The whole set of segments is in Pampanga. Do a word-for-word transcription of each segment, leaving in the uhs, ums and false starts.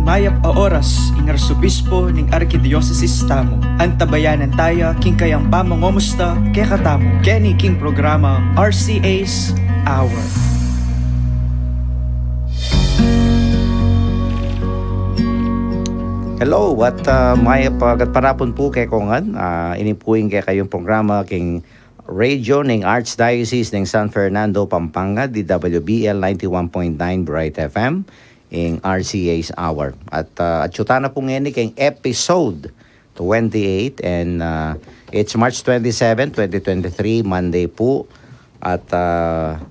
Mayap a oras, ing Arsobispo ning Arkidiosesis tamu. Antabayanan taya king kayang pamangomusta kekatamu keni king programang R C A's Hour. Hello, at, ah, mayap a gatpanapun pu kekongan. Ah, ini pu ing kekayung programa king radio ning Archdiocese ning San Fernando, Pampanga, D W B L ninety-one point nine Bright F M, ing R C A's Hour. At, ah, atyu tana pu ngeni keng episode twenty-eight, and, ah, it's March twenty-seven, twenty twenty-three, Monday pu. At, ah,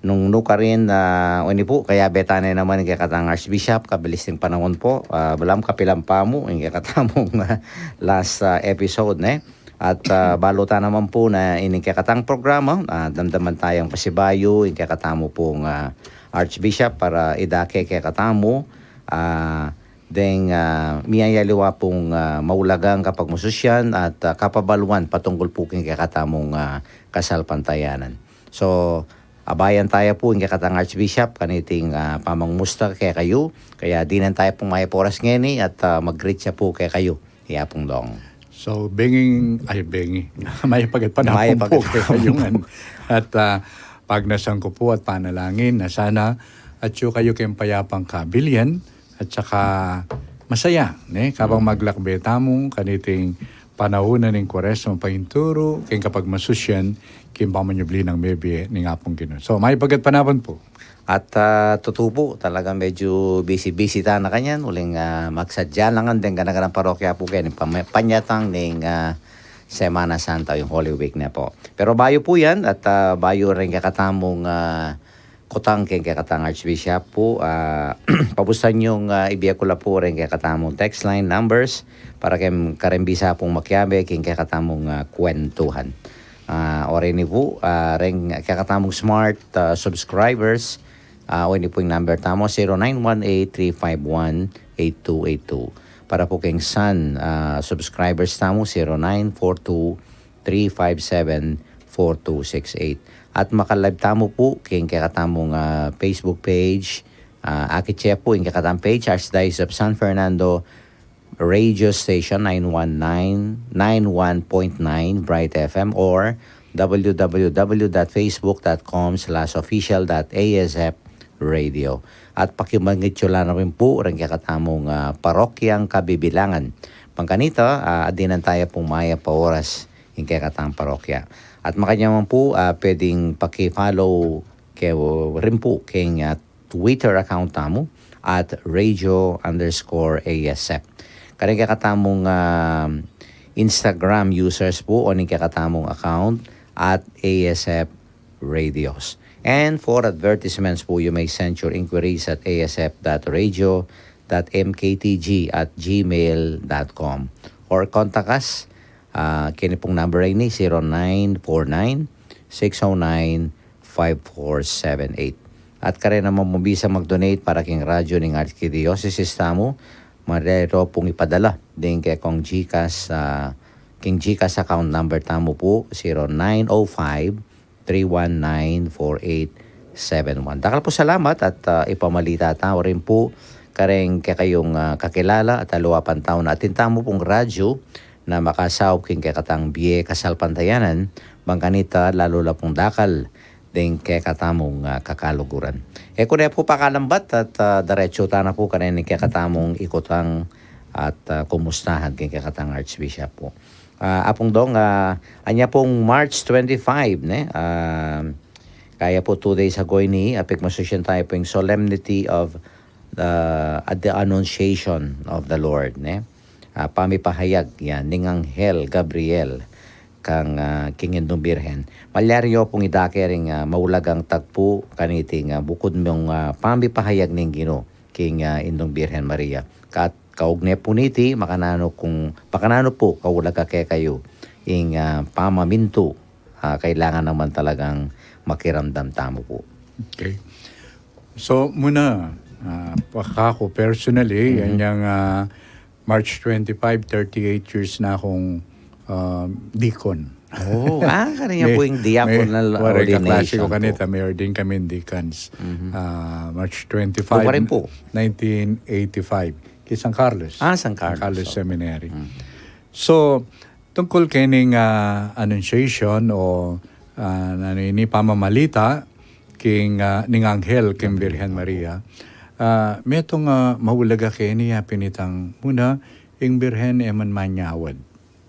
nung nukarin, ah, ini pu, kayabe tana naman ing kekatang Archbishop, kabilis ning panaun pu, ah, balam kapilan pa mu ing kekatamung, ah, last, ah, episode, ne? At, ah, balu ta naman pu na ining kekatang programa, ah, damdaman tayang pasibayu ing kekatamu pung, ah, Archbishop para idake kekatamu, ah, deng, ah, miyayaliwa pung, ah, maulagang kapagmasusyan at, ah, kapabaluan patungkul pu king kekatamung, ah, kasalpantayanan. So, abayan taya pu ing kekatang Archbishop kaniting, ah, pamangumusta kekayu. Kaya dinan taya pung mayap a oras ngeni at, ah, mag-greet ya pu kekayu. Iya pung dong. So, bengi, ay, bengi. Mayap a gatpanapun pu kekayu ngan. At, ah, pagnasan ku pu at panalangin na sana atyu kayu keng payapang kabilian at saka masaya, ne? Kabang maglakbe tamu kaniting panaun na ning Kuaresma, painturu keng kapagmasusyan king pamanyubli nang mebie ning Apung Ginu. So, mayap a gatpanapun pu. At, ah, tutu pu, talagang medyu busy-busy tana kanyan, uling, ah, magsadya la ngan deng gana-ganang parokya pu keni pam-, panyatang ning, ah, Semana Santa, ing Holy Week na pu. Pero bayu pu yan, at, ah, bayu reng kekatamung, ah, kutang keng kekatang Archbishop pu, ah, pabusan yung, ah, ibie ku la pu reng kekatamung text line numbers para keng kareng bisa pung makiabe keng kekatamung, ah, kwentuhan. Ah, o reni pu, ah, reng kekatamung smart, ah, subscribers, ah, o ini pu ing number tamu, zero nine one eight three five one eight two eight two. Para pu keng Sun, ah, subscribers tamu, zero nine four two three five seven four two six eight. At maka-live tamu pu keng kekatamung, ah, Facebook page. Ah, akit ye pu ing kekatamung page, Archdiocese of San Fernando Radio Station, nine one nine, nine one point nine Bright F M, or w w w dot facebook dot com slash official dot a s f radio. At pakibangit yu la na rin pu reng kekatamung, ah, parokyang kabibilangan. Pangkanita, ah, adinan taya pung mayap a oras ing kekatang parokya. At makanyan man pu, ah, pwedeng paki-follow ke, rin pu keng, ah, Twitter account tamu at radio underscore A S F. Kareng kekatamung, ah, Instagram users pu, o ning kekatamung account at A S F Radios. And for advertisements pu, you may send your inquiries at a s f dot radio dot m k t g at gmail dot com or contact us, ah, keni pung number a ini, zero nine four nine, six oh nine, five four seven eight. At kareng naman mabisang mag-donate para king radyo ning Arkidiosesis tamu, madali yu pung ipadala ding kekong GCash, ah, king GCash account number tamu pu, zero nine oh five, three one nine, four eight seven one. Dakal pu salamat at, ah, ipamalita tamu rin pu kareng kekayung, ah, kakilala at aliwa pang tau na atin tamu pung radyo na makasaup king kekatang bie kasalpantayanan, bang kanita lalu la pung dakal ding kekatamung, ah, kakaluguran. E ku ne pu pakalambat at, ah, diretsu tana pu kareng kekatamung ikutang at, ah, kumustahan king kekatang Archbishop pu. Ah, Apung Dong, ah, anya pung March twenty-five, ne? Ah, kaya pu two days ago ini, ah, pigmasusyan taya pu ing Solemnity of, ah, at the Annunciation of the Lord, ne? Ah, pamipahayag yan ning Anghel Gabriel kang, ah, king Indung Birhen. Malyari yu pung idake ring, ah, maulagang tagpu kaniting, ah, bukud mung, ah, pamipahayag ning Ginu king, ah, Indung Birhen Maria. Kat kaugne pu niti, makananu kung, makananu pu kaulaga kekayu ing, ah, pamamintu, ah, kailangan naman talagang makiramdam tamu pu. Okay. So, muna, ah, pakaku personally, mhm, anyang, ah, March twenty-five, thirty-eight years na akung ah, deacon. Oh, ah, karin ya pu ing diaconal ordination pu. May, may, waring kaklase ku kanita, may ordain kaming deacons. Mhm. Ah, March twenty-five, nineteen eighty-five. Kay San Carlos. Ah, San Carlos, San Carlos Seminary. Mm. So, tungkul kening, ah, annunciation o, ah, nanu ini, pamamalita king, ah, ning anghel king Birhen Maria. Ah, metung, ah, maulaga keni, ya pin itang muna, ing Birhen e man manyawad.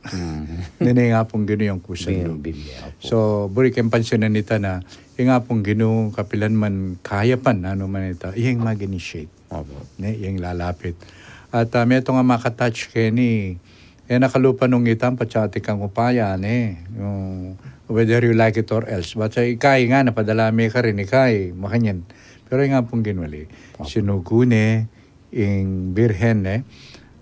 Mm. Nene ing Apung Ginu yang kusang lub. Bin-, bin-, opo. So, buri keng pansinan ita na, ing Apung Ginu kapilan man kayapan, nanu man ita, iya ing mag-initiate. Opo. Ne, iya ing lalapit. At, ah, metung a makatouch keni, e na kalupa nung itang patse atin kang upaya, ne, yung whether you like it or else. But, ah, ika nga, napadala me karin, ika, makanyan. Pero ing Apung Ginu ali, opo, sinugu ne, ing Birhen, e.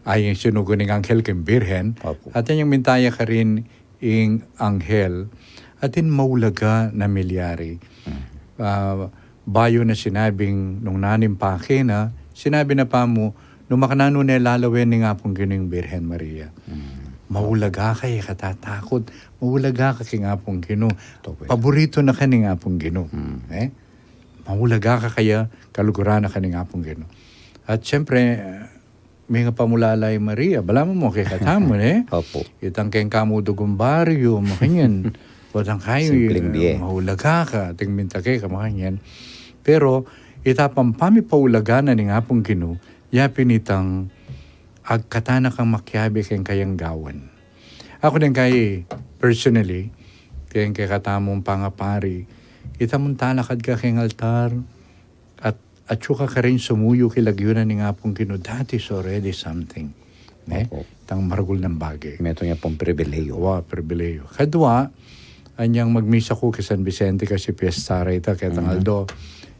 Ay, ing sinugu ning anghel king Birhen. Opo. Atin yang minta ya karin ing anghel. Atin maulaga na milyari. Mm. Ah, bayu na sinabing nung nanimpa kena, sinabi na pamu, nung makananu ne lalawen ning Apung Ginu ing Birhen Maria. Mm. Maulaga ka, e ka tatakut. Maulaga ka king Apung Ginu. Opo. Paborito na ka ning Apung Ginu. Mm. E? Maulaga ka kaya, kaluguran na ka ning Apung Ginu. At siyempre, ah, mengapamulala i Maria, balamu mu kekatamu, ne? Opo. Itang keng kamu dugung baryu, makanyan. Batang kayu, simpleng bie, maulaga ka, atin minta keka, makanyan. Pero, ita pang pamipaulaga na ning Apung Ginu, ya pin itang agkatan na kang makiabe keng kayang gawan. Aku deng kai personally, keng kekatamung pangapari, ita mung talakad ka keng altar, at atyu ka karin sumuyu king lagyu na ning Apung Ginu, that is already something. Ne? Opo. Itang maragul nang bage. Metung ya pung pribilehiyu. Wa, pribilehiyu. Kadwa, anyang magmisa ku king San Vicente kasi piyesta reta, ketang aldo.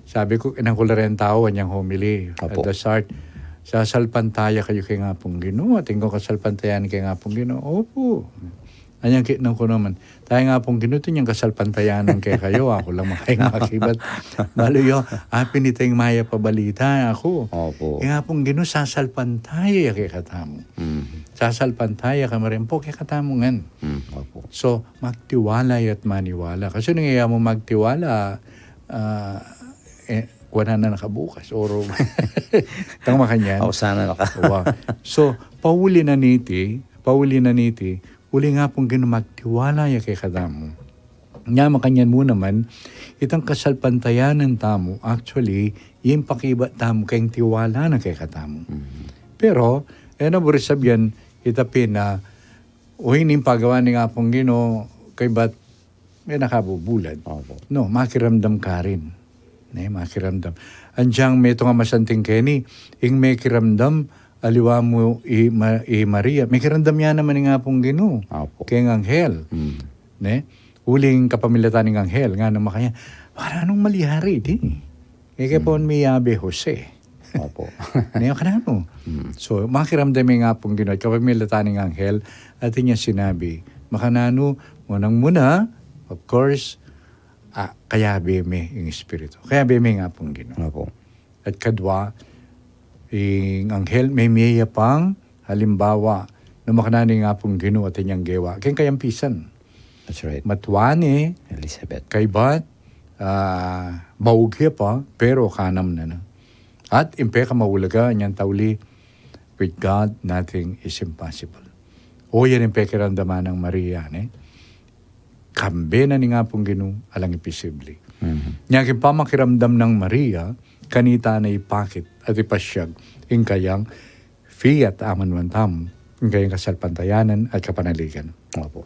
Sabi ku, inangkul reng tau, anyang homily. Opo. At the start, sasalpantaya kayu keng Apung Ginu, atin kung kasalpantayanan keng Apung Ginu. Opo. Anyang kitnan ku naman, taya ing Apung Ginu, atin yang kasalpantayanan kekayu, aku lang makaing makibat. Balu yu, apin ita ing mayap a balita, aku. Opo. Ing Apung Ginu, sasalpantaya ya kekatamu. Mm. Sasalpantaya ka marimpu kekatamu ngan. Mm, opo. So, magtiwala ya't maniwala. Kasi nung iya mu magtiwala, ah, e, kuanan na nakabukas, oro. Tang makanyan. Ausan na naka. Wa. So, pauli na niti, pauli na niti, uling Apung Ginu magtiwala ya kekatamu. Nya makanyan mu naman, itang kasalpantayanan tamu, actually, ing pakibat tamu, keng tiwala na kekatamu. Mhm. Pero, e na buri sabian, ita pin na, o ini ing pagawa ning Apung Ginu, kaybat, e na kabubulad. Opo. No, makiramdam karin. Ne, makiramdam. Anyang metung a masanting keni, ing mekiramdam, aliwa mu i, Ma-, i Maria, mekiramdam ya naman ing Apung Ginu. Opo. Keng anghel. Mm. Ne? Uling kapamilatan ning anghel, ngana makanyan, "Para nung malyari di? E ke pon miyabe Jose." Opo. Ne, kananu? Mm. So, makiramdam ing Apung Ginu, kapamilatan ning anghel, atin yang sinabi, makananu, munang-muna, of course, ah, kayabe me ing Espiritu. Kayabe me ing Apung Ginu. Opo. At kadwa, ing anghel, memie ya pang halimbawa, nung makananu ing Apung Ginu atin yang gewa keng kayang pisan. That's right. Matua ne, Elizabeth. Kaybat, ah, baug ya pa, pero kanam na na. At ing pekamaulaga, anyang tauli, with God, nothing is impossible. O yan ing pekiramdaman nang Maria, ne? Kambe na ning Apung Ginu, alang impisibli. Mhm. Nya king pamakiramdam nang Maria, kanita na ipakit at ipasyag ing kayang faith, aman man tamu, ing kayang kasalpantayanan at kapanaligan. Opo.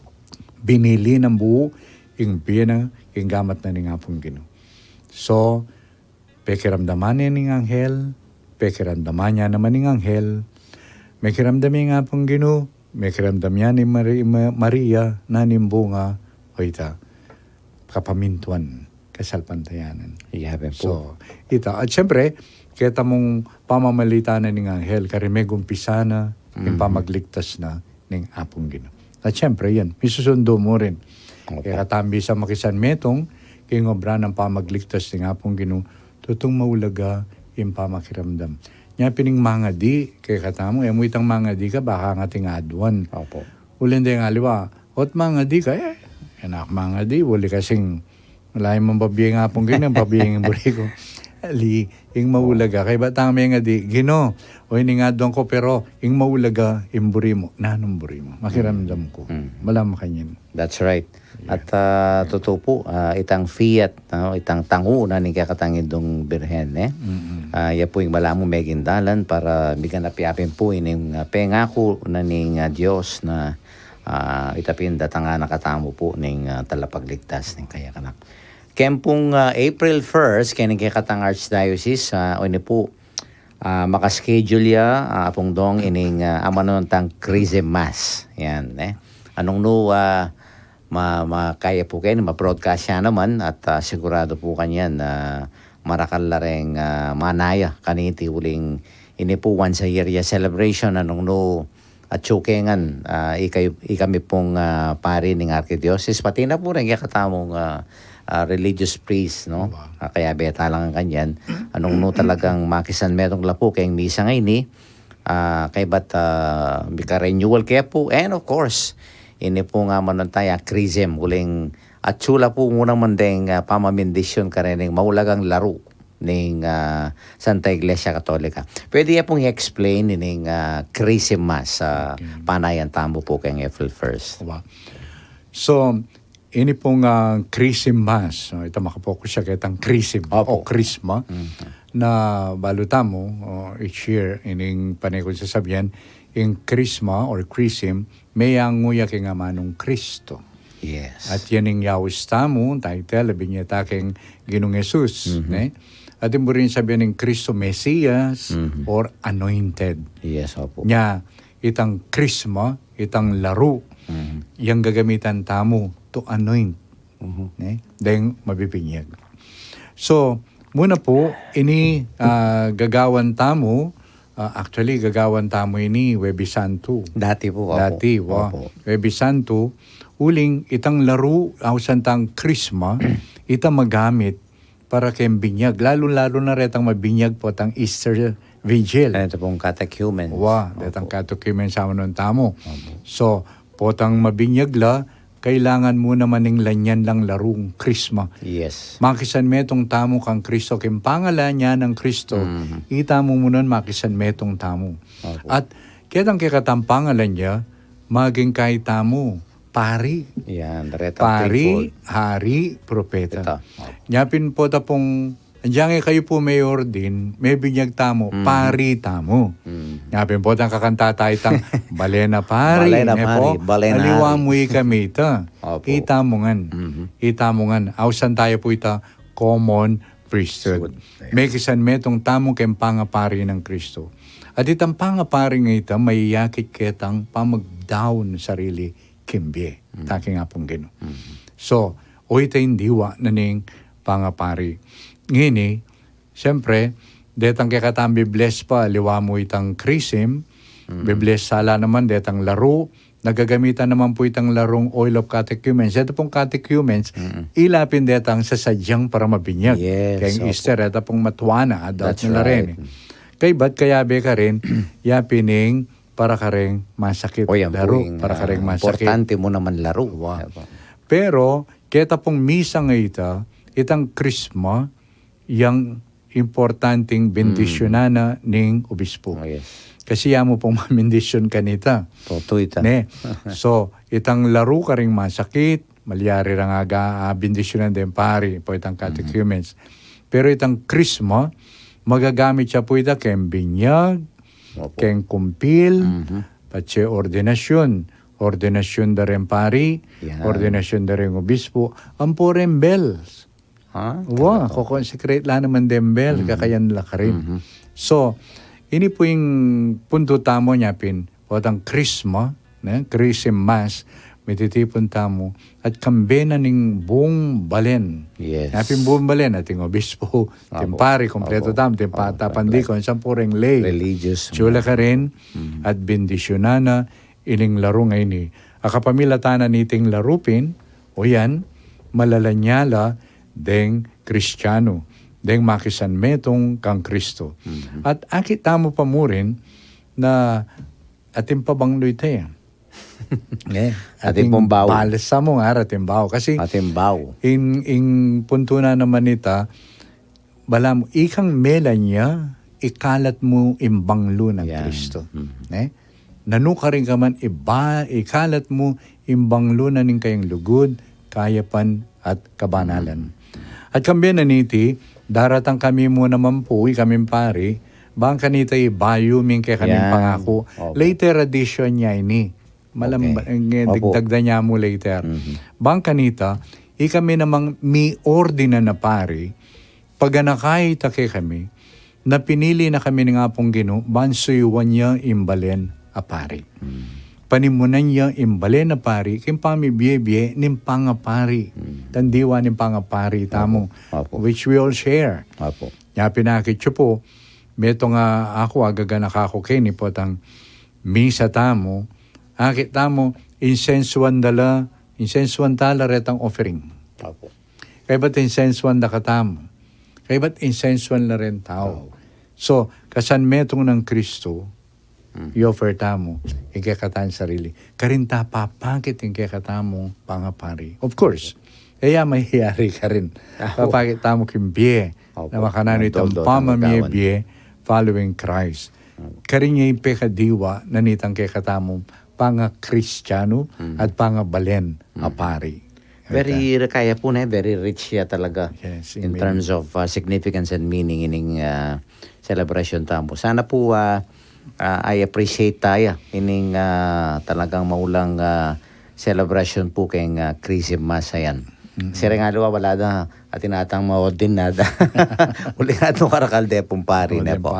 Binili nang buu ing bie na, ing gamat na ning Apung Ginu. So, pekiramdaman ne ning anghel, pekiramdaman ya naman ning anghel, mekiramdam ya ing Apung Ginu, mekiramdam ya ning Mari-, Ma-, Maria, na ning bunga, o ita, kapamintuan, kasalpantayanan. Iya, ben pu. So, ita, at siyempre, keta mung pamamalita na ning anghel, karin megumpisa na, ing pamagligtas na, ning Apung Ginu. At siyempre, yan, misusundo mu rin. Opo. Kaya katambi sa makisan metung, king obra nang pamagligtas ning Apung Ginu, tutung maulaga ing pamakiramdam. Nya pin ing mangadi, kaya katamu, e mu itang mangadi ka, baka ngan atin aduan. Opo. Uling deng aliwa, Ot mangadi ka, e, enak mangadi, uli kasing, ala, ing mabie nga pung Ginu, mabie ing buri ku. Ali, ing maulaga, kaybat tang mengadi, Ginu, o, ini nga adwan ku, pero ing maulaga, ing buri mu. Nanung buri mu? Makiramdam ku. Mm. Mala makanyan. That's right. Yeah. At, ah, tutu pu, ah, itang fiat, no, itang tangu na ning kekatang Indung Birhen, e. Mm-mm. Ah, ya pu ing malamu meging dalan para miganap ya pin pu ining, ah, pengaku na ning, ah, Dios na, ah, ita pin datangan na katamu pu ning, ah, talapagligtas ning kayang anak. Keng pung, ah, April first, keng kekatang Archdiocese, ah, o ini pu, ah, makaschedule ya, ah, Apung Dong, ining, ah, amanu tang Chrism Mass. Yan, e. Anung nu, ah, ma-, makaya pu keni, ma-broadcast ya naman at, ah, sigurado pu kanyan na marakal la reng, ah, manaya kaniti uling ini pu once a year ya celebration, anung nu atyu ke ngan, ah, ika-, ikami pung, ah, pari ning arkidiocese, pati na pu reng kekatamung, ah, ah, religious priest, no? Wow. Ah, kayabe ta la ngan kanyan. Anung nu talagang makisanmetung la pu keng misa ngeni, ah, kaybat, ah, mika-renewal ke pu. And of course, ini pu nga manun taya Chrism, uling atyu la pu mu naman deng, ah, pamamindisyon kareng maulagang laru ning, ah, Santa Iglesia Katolika. Pwede ya pung i-explain ining, ah, Chrism Mass, ah, Okay. panayan tamu pu keng April first? Wa. So, ini pung, ah, Chrism Mass, no, ita makapokus ya ketang Chrism Opo. o Krisma, Mhm. na balu tamu, o, each year, ining pane kung sasabian, ing Krisma or Chrism, meyangu ya keng amanung Kristo. Yes. At yan ing yaus tamu, title, binye ta keng Ginung Jesus, Mhm. ne? At ing buri ning sabian ning Kristo, Mesias, Mhm. or anointed. Yes, opo. Nya, itang Krisma, itang laru, Mhm. yang gagamitan tamu to anoint, Mhm. ne? Deng mabibinyag. So, muna pu, ini, ah, gagawan tamu, ah, actually, gagawan tamu ini Webis Santu. Dati pu, opo. Dati, wa. Opo. Webis Santu, uling itang laru, ausan tang Krisma, ita magamit para keng binyag. Lalu-lalu na retang mabinyag potang Easter Vigil. Ito pung catechumens. Wa, Opo. detang catechumens amanun tamu. Opo. So, potang mabinyag la, kailangan mu naman ning lanyan lang larung Krisma. Yes. Makisanmetung tamu kang Kristo, keng pangalan ya nang Kristo, Mhm. itamu mu nun makisanmetung tamu. Opo. At ketang kekatang pangalan ya, maging kaya tamu, pari. Yan, retang Pari, threefold. hari, propeta. Propeta. Opo. Nya pin pota pung Anjang e kayu pu me-ordain, mebinyag tamu, Mhm. pari tamu. Mhm. Nya pin potang kakanta taya itang, bale na pari, Bale na ne pari, po? bale na Aliwa hari. mu ikami ita. Opo. Itamu ngan. Mhm. Itamu ngan. Ausan taya pu ita common priesthood. Priesthood. Yes. Mekisanmetung tamu keng pangapari nang Kristo. At itang pangapari nga ita, mayayakit ketang pamagdaun sarili king bie. Mm. Takang Apung Ginu. Mm. So, o ita ing diwa na ning pangapari. Ngeni, siyempre, detang kekatang bibless pa, aliwa mu itang Chrism, Mm. bibless sala naman, detang laru, nagagamitan naman pu itang larung oil of catechumens. Ita pung catechumens, Mm. ila pin detang sasadyang para mabinyag. Yes, Keng opo. Easter, ita pung matwana, adult That's na la rin right. eh. Kaybat kayabe karin, ya pin ing para kareng masakit. O, yan pu Laru, ing, para ah, kareng masakit. importante mu naman laru. Wa. Yan pu. Pero, keta pung misa nga ita, itang Krisma, yang importanteng bendisyunan na ning obispo. Oh, yes. Kasi ya mu pung mamendisyon kanita. Tutu ita. Ne? So, itang laru kareng masakit, malyari rang aga, ah, bendisyunan deng pari, pu itang Mhm. catechumens. Pero itang Krisma, magagamit ya pu ita keng binyag, Opo. keng kumpil, Mhm. patse ordinasyon. Ordinasyon da reng pari, Yan. ordinasyon da reng obispo, ampo reng bells. Ha? Wa, Talaga. ko-consecrate la naman deng bell, Mhm. kakayan la karin. Mhm. So, ini pu ing puntu tamu nya pin, potang Krisma, ne? Chrism Mass, mititipun tamu, at kambe na ning buung balen. Yes. Nya pin buung balen, ating obispo, ating Apo. pari, kompleto Apo. tamu, ating Apo. patapan Kompleto. dikon, sampu reng lay. Religious. Tsula karin, Mhm. at bendisyunan na, ining laru ngeni. A kapamilatan na niting laru pin, o yan, malalanyala deng Kristiyanu, deng makisanmetung kang Kristo. Mhm. At akit tamu pa mu rin na atin pabanglo ita ya. Eh, atin pong bau. Balsamo, ara, atin bau. Kasi atin bau. In, in punto na naman ita, balamu, ikang mela nya, ikalat mu ing banglu nang Kristo. Eh? Nanu karin ka man iba, ikalat mu ing banglu na ning kayang lugud, kayapan, at kabanalan. At kambe na niti, daratang kami mu naman pu, ikaming pari, bang kanita ibayu mi ing kekaming pangaku. Opo. Later edition nya ini. Malam-, eh, digdagdan nya mu later. Bang kanita, ikami namang miordinan a pari, paganaka ita kekami, na pinili na kami ning Apung Ginu, ban suyuan ya ing balen a pari. Panimunan ya ing balen a pari, king pamibie-bie ning pangapari. Tang diwa ning pangapari tamu, which we all share. Opo. Nya pin akit yu pu, metung a aku agaganaka ku keni potang misa tamu, akit tamu, insensuan da la, insensuan ta la retang offering. Opo. Kaybat insensuan da katamu. Kaybat insensuan la reng tau. So, kasan metung nang Kristo, i-offer tamu ing kekatang sarili. Karin ta papakit ing kekatamung pangapari. Of course, e ya mayayari karin. Papakit tamu king bie. Opo. Na makananu itang pamamie-bie following Christ. Karin ya ing pekadiwa na nitang kekatamung pangakristianu at pangabalen a pari. Very, kaya pu ne, very rich ya talaga in terms of, uh, significance and meaning ining, uh, celebration tamu. Sana pu, uh, uh, I appreciate taya ining, uh, talagang maulang, uh, celebration pu keng, uh, Christmas ayan. Kasi reng aliwa wala da, atin atang maordin na da. Uling atin karakal de pung pari ne pu.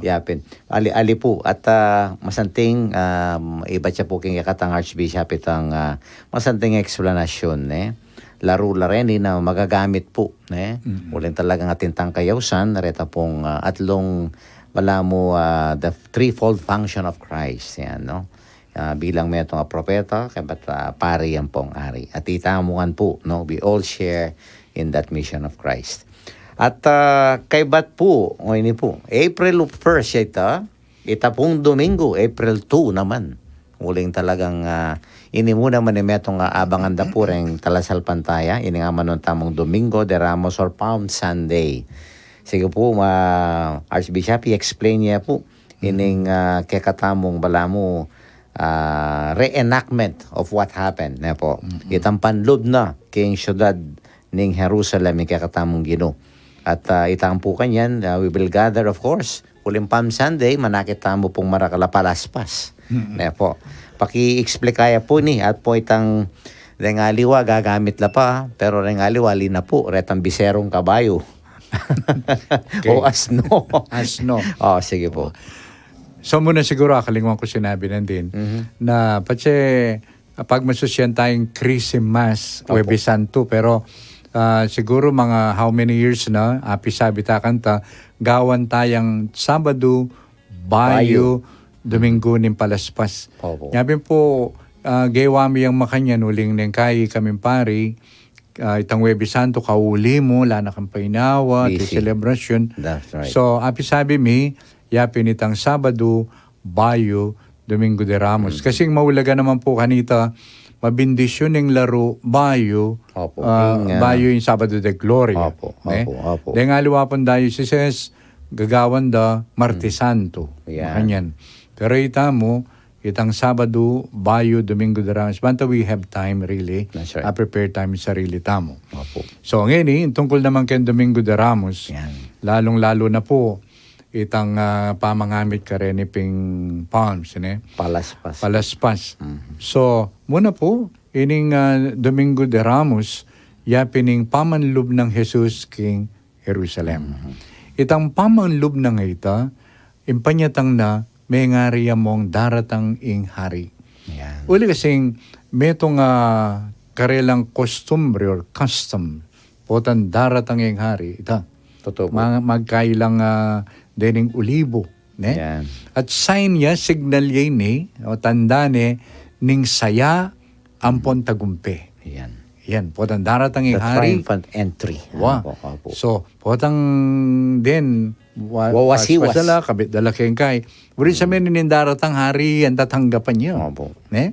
Yapin. Ali, ali pu, at, ah, masanting, um, ibat ya pu king kekatang Archbishop itang, ah, masanting eksplanasyun, ne? Laru la reni na magagamit pu, ne? Uling talagang atin tang kayausan, reta pung, ah, atlung balamu, ah, the threefold function of Christ, yan, no? Ah, bilang metung a propeta, kaybat, ah, pari, yan pung ari. At itamu ngan pu, no? We all share in that mission of Christ. At, ah, kaybat pu, o ini pu, April first ya ita, ita pung Domingo, April two naman. Uling talagang, ah, ini mu naman ing metung a abangan da pu reng talasalpantaya, ini nga manun tamung Domingo de Ramos or Palm Sunday. Sige pu, ma-, Archbishop, i-explain ya pu ining, ah, kekatamung balamu, ah, reenactment of what happened, ne pu. Itang panlub na king syudad ning Jerusalem ing kekatamung Ginu. At, ah, itang pu kanyan, ah, we will gather, of course. Uling Palm Sunday, manakit tamu pung marakal a palaspas. Ne pu. Paki-explain kaya pu ini, at pu itang reng aliwa gagamit la pa, pero reng aliwa ali na pu, retang biserung kabayu. Okay. O asno. Asno. O, sige pu. So, muna siguro, akalingwan ku sinabi nandin, na patse, ah, pagmasusyan tayang Christmas, Huwebes Santo, pero, ah, siguro mga how many years na, ah, pisabi ta kanta, gawan tayang Sabado, bayu, Domingo ning palaspas. Opo. Nya pin pu, ah, gewa mi yang makanyan uling neng kai kaming pari, ah, itang Huwebes Santo, kauli mu, ala na kang painawa, ating selebrasyon. That's right. So, apisabi mi, yapin itang Sabado, bayu, Domingo de Ramos. Kasi ing maulaga naman pu kanita, mabindisyun ing laru bayu, ah, bayu ing Sabado de Gloria. Opo, ne? Opo, opo. Deng aliwa pung dioceses, gagawan da Martes Santo. Yan. Makanyan. Pero itamu, itang Sabado, bayu, Domingo de Ramos. Banta we have time, really. That's right. Ah, prepare time sarili tamu. Opo. So, ngeni, tungkul naman keng Domingo de Ramos, lalung-lalu na pu, itang, ah, pamangamit kareni ping palms, ne? Palaspas. Palaspas. So, muna pu, ining, ah, Domingo de Ramos, yapin ing pamanlub nang Jesus king Jerusalem. Itang pamanlub nang ita, ing panyatang na, mengari ya mung daratang ing hari. Yan. Uli kasing metung a karelang kostumbre or custom, potang daratang ing hari, ita. Totoo pu. Ma-, magkailang, ah, dening olibo, ne? Yan. At sign ya, signal ya ini, o tanda ne, ning saya, ampon tagumpe. Yan. Yan, potang daratang ing hari. The triumphant entry. Wa. Opo, opo. So, potang den, wa-, wawasiwas. Paspas da la, kabit da la keng kai. Buri sa men ning daratang hari, yan tatanggapan ya. Opo. Ne?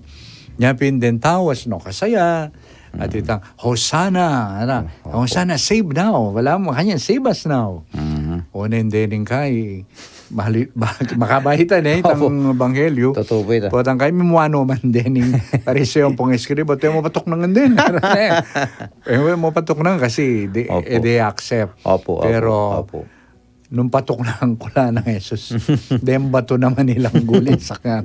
Nya pin deng tau asno kasaya, at itang, "Hosanna," ana, "Hosanna, save now." Balamu makanyan, "Save us now." Onen dening kai, mali-, ba-, makabaitan, e, itang ebanghelyu. Totoo po ita. Potang kai, mimua no man dening Pariseo ampong eskriba, "E mo patuknangan den." E, e mo patuknangan kasi de, e, de accept. Opo, opo, opo. Pero nung patuknangan ko la nang Jesus, deng batu naman ilang gulit sa kan.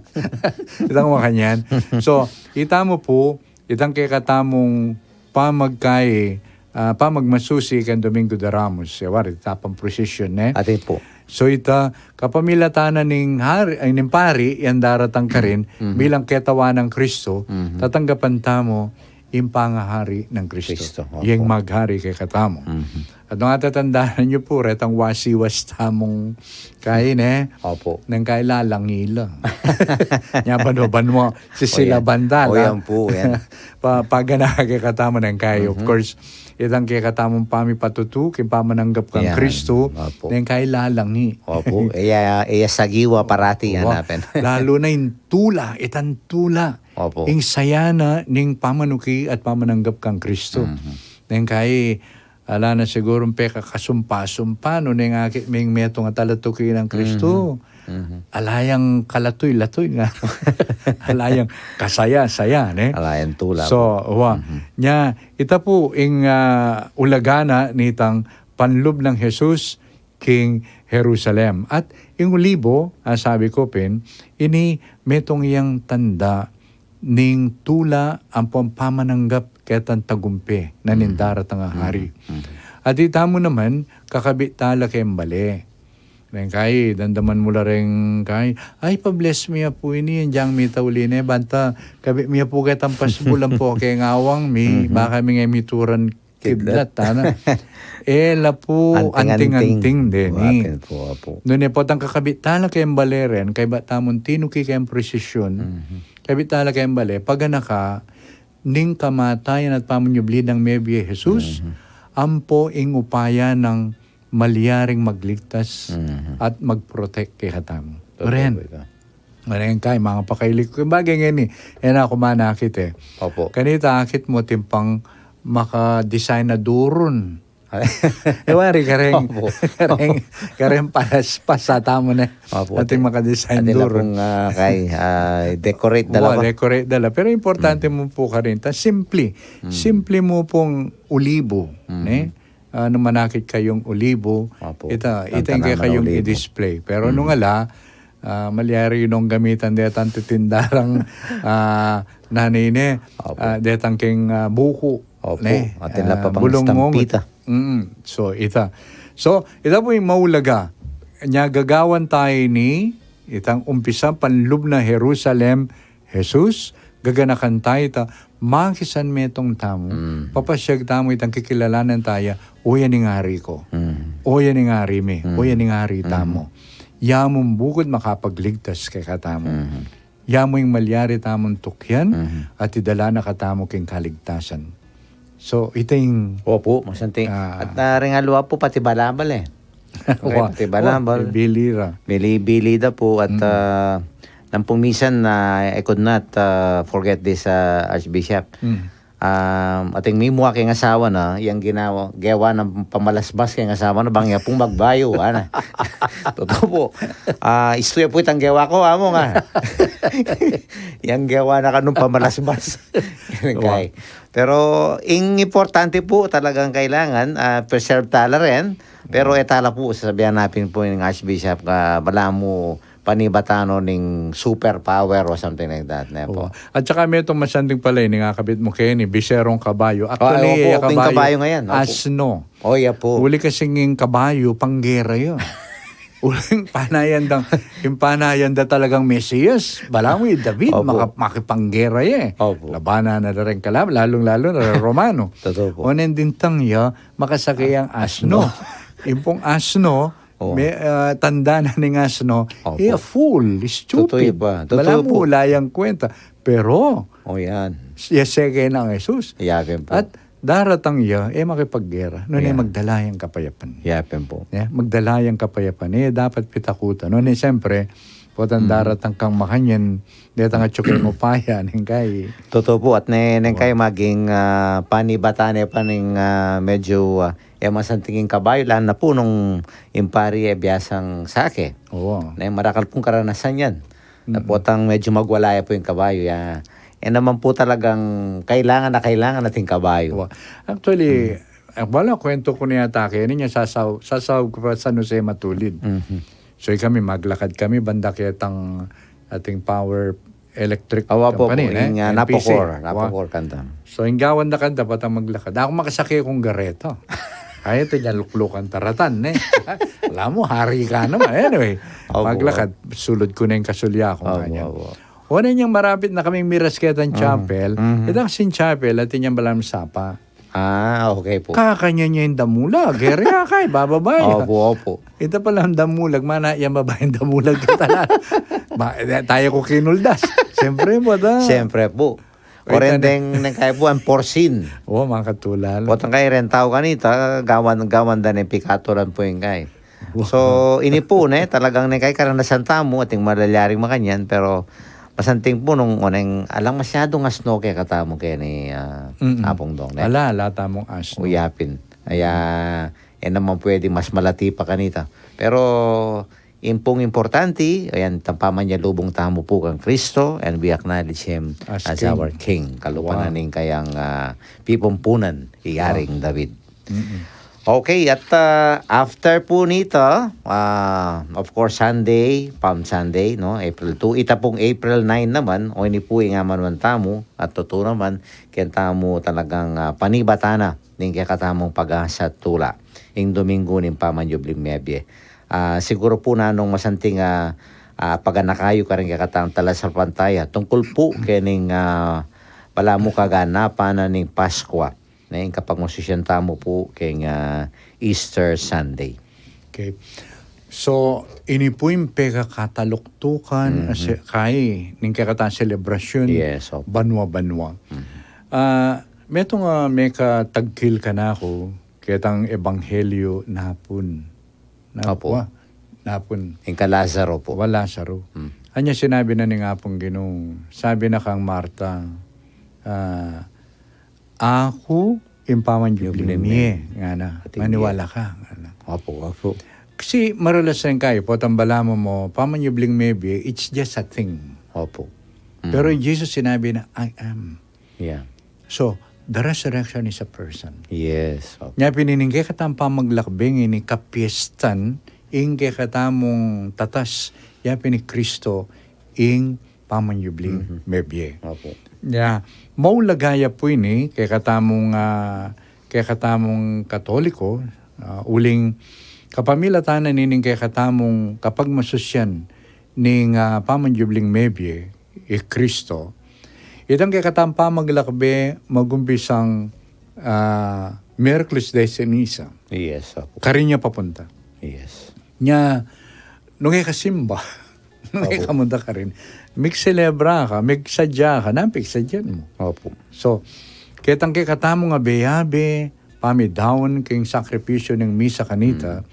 Itang makanyan. So, ita mu pu, itang kekatamung pamagkai, ah, pamagmasusi keng Domingo de Ramos. E, wari, ita pang procession, e. Atin pu. So, ita, kapamilatan na ning hari, ay, ning pari, yang daratang karin, bilang ketawan nang Kristo, tatanggapan tamu ing pangahari nang Kristo. Kristo, opo. Yang maghari kekatamu. At nung atatandanan yu pu, retang wasiwas tamung kain, e. Opo. Neng kai lalangi la. Nya banwa-banwa, sisilaban ta la. O, yan pu, yan. Pa-, paganaka kekatamu neng kai, of course, itang kekatamung pamipatutu king pamananggap kang Kristo, neng kai lalangi. Opo. E ya, e ya sagiwa parati, yan. Lalu na ing tula, itang tula. Opo. Ing saya na ning pamanuki at pamananggap kang Kristo. Neng kai, ala na sigurung pekakasumpa-sumpa, nune akit ming metung a talatuki nang Kristo. Ala yang kalatuy-latuy nga. Ala yang kasaya-saya, ne? Ala yang tula. So, wa. Nya, ita pu ing, ah, ulaga na nitang panlub nang Jesus king Jerusalem. At ing Olibo, ah, sabi ku pin, ini metung yang tanda ning tula ampong pamananggap ketang tagumpe na ning daratang a hari. At ita mu naman, kakabit ta la keng bale. Neng kai, damdaman mu la reng kai, "Ay, pa-bless mi ya pu ini, yang mitauli ne, banta kabit mi ya pu ketang pasbul ampo keng awang mi, baka mi nge mituran kidlat, ana." E la pu anting-anting deni. Nune potang kakabit ta la keng bale ren, kaybat tamung tinuki keng prosesyon, kabit ta la keng bale, paganaka ning kamatayan at pamanyubli nang mebie Jesus, ampo ing upaya nang malyaring magligtas at mag-protect kekatamu. Ren. Neng kai, mangapakailig ku. Bagay ngeni, e na ku manakit e. Opo. Kanita akit mu atin pang maka-design na durun. E wari kareng, kareng, kareng palaspas atamu ne. Opo, atin maka-design durun. Atin la pung, ah, kai, ah, decorate da la. Decorate da la. Pero importante mu pu karin ta, simple. Simple mu pung olibo, ne? Ah, nung manakit kayung olibo, ita, ita ing kekayung i-display. Pero nung ala, ah, malyari nung gamitan detang titindarang, ah, nanini, ah, detang keng, ah, buku, ne? Atin la pa pang bulungungut. Estampita. Mm, so, ita. So, ita pu ing maulaga. Nya gagawan ta ini, itang umpisa panlub na Jerusalem, Jesus, gaganakan ta ita, makisanmetung tamu, papasyag tamu itang kikilalanan ta ya, o yan ing ari ku, o yan ing ari mi, o yan ing ari tamu. Ya mung bukut makapagligtas kekatamu. Ya mu ing malyari tamung tukyan, at idala na katamu king kaligtasan. So, ita ing, opo, masanting. Ah. At, ah, ring aliwa pu, pati balabal e. Wa, pati balabal. Wa, bili ra. Bili, bili da pu at, ah, nang pung misan, ah, I could not, ah, forget this, ah, Archbishop. Um, ating mimua keng asawa na, yang ginawa, gewa nang pamalasbas keng asawa na, bang ya pung magbayu, ana. Totoo pu. Ah, istu ya pu itang gewa ku, amu nga. Yang gewa na kanung pamalasbas. Yan kai. Pero ing importante pu, talagang kailangan, ah, preserve ta la rin. Pero e ta la pu, sasabihan na pin pu ning Archbishop, ah, balamu panibatan no ning superpower or something like that, ne pu? At saka metung masanting pala, ini nga kabit mu keni, biserong kabayu. Actually, opo, e ya kabayu, kabayu nga yan, opo. Asno. O, ya pu. Uli kasi ing kabayu, panggera ya. Uling panayan dang, ing panayan da talagang Mesiyas, balamu i David, maka-, makipanggera ya e. Opo. Labanan na da ring kalaban, lalung-lalu na ring Romano. Totoo pu. Onen dintang ya, makasakay yang asno. Ing pung asno, me-, ah, tanda na ning asno, e ya fool, stupid. Totoo pu. Totoo pu. Balamu ala yang kwenta. Pero, o yan, ya seke nang Jesus. At daratang ya, e makipaggera. Nune magdala yang kapayapan. Yapin pu. Ya, magdala yang kapayapan. E dapat pitakutan. Nune, siyempre, Potang daratang kang makanyan, detang atyu keng upaya, neng kai. Totoo pu, at ne, neng kai maging, ah, panibatan ne pa neng, ah, medyo, ah, e masanting ing kabayu, lalo na pu nung ing pari e biasang sake. Oo. Ne, marakal pung karanasan yan. Na potang medyo magwala ya pu ing kabayu, ya. E naman pu talagang kailangan na kailangan nating kabayu. Wa-, actually, eh, wala, kwento ku na yata keni, nya sasaw-, sasaw ku pa San Jose Matulid. Mhm. So, ikami, maglakad kami banda ketang ating power electric company, pu, ing, ah, N P C. Napocor, wa. Napocor kanta. So, ing gawan da kanta, potang maglakad. Aku makasake kung gareta. Ay, ito, nya luklukan taratan, ne? Alam mo, hari ka naman. Anyway, maglakad, sulud ku na ing kasulya ku, nganyan. Opo. Onyang marapit na kaming miras ketang chapel, mhm, itang sing chapel, atin yang balang sapa. Ah, okay pu. Kakanyan ya ing damulag, gere ya kay, bababa ya. Opo, opo. Ita pala ing damulag, mana yang babaing damulag katalan. Ba, e, tayu ku kinuldas. Siyempre pu, ta. Siyempre pu. Oy, o ren tana. Deng, neng kai pu, ang porsin. O, makatulal. Potang kai ren tau kanita, gawan, gawan da neng pikatulan pu ing kai. So, ini pu, ne, talagang neng kai karanasan tamu, atin malalyaring makanyan, pero masanting pu nung, o neng, alang masyadung asno kekatamu keni, ah, mm-mm, Apung Dong, ne? Ala, ala tamung asno. Uyapin. Aya, e naman pwede mas malati pa kanita. Pero, ing pung importante, ayan, tang pamanyalubung tamu pu kang Kristo, and we acknowledge Him as, as King, our King. Kalupa na ning kayang, ah, pipumpunan, i Yaring David. Mm-mm. Okay, at, ah, after pu nita, ah, of course, Sunday, Palm Sunday, no? April two. Ita pung April nine naman, o ini pu ing amanuan tamu, at tutu naman, keng tamu talagang, ah, panibatan na ning kekatamung pag-asa at tula. Ing Domingo ning Pamanyubling Mebie. Ah, siguru pu nanung masanting, ah, ah, paganaka yu karing kekatang talasalpantaya tungkul pu kening, ah, balamu kaganapan na ning Paskua. Ne, ing kapagmasusyan tamu pu keng, ah, Easter Sunday. Okay. So, ini pu ing pekakataluktukan, mhm, ase-, kai, ning kekatang selebrasyon, yes, opo, banua-banua. Mhm. Ah, metung a mekatagkil kanaku, ketang ebanghelyo napun. Napun. Opo. Napun. Ing kang Lazaro pu. Wa, Lazaro. Hmm. Anya sinabi na ning Apung Ginu, sabi na kang Marta, ah, "Aku ing pamanyubling mie," ngana. Atin mie. "Maniwala ka," ngana. Opo, opo. Kasi maralas rin kayu, potang balamu mo, pamanyubling mebie, it's just a thing. Opo. Mm. Pero Jesus sinabi na, "I am." Yeah. So, the resurrection is a person. Yes, opo. Nya pin ini ing kekatang pamaglakbe ngeni kapiestan, ing kekatamung tatas, ya pin i Kristo, ing pamanyubling, mhm, mebie. Opo. Nya, maulaga ya pu ini, kekatamung, ah, kekatamung Katoliko, ah, uling kapamilatan na nining kekatamung kapagmasusyan ning, ah, pamanyubling mebie, i Kristo. Itang kekatang pamaglakbe, magumpisang, ah, Miyerkules de Ceniza. Yes, opo. Karin ya papunta. Yes. Nya, nung e ka simba, nung e ka munta karin, migselebra ka, migsadya ka, nanu pin sadyan mu? Opo. So, ketang kekatamung abe-abe, pamidaun king sakripisyu ning misa kanita, mm,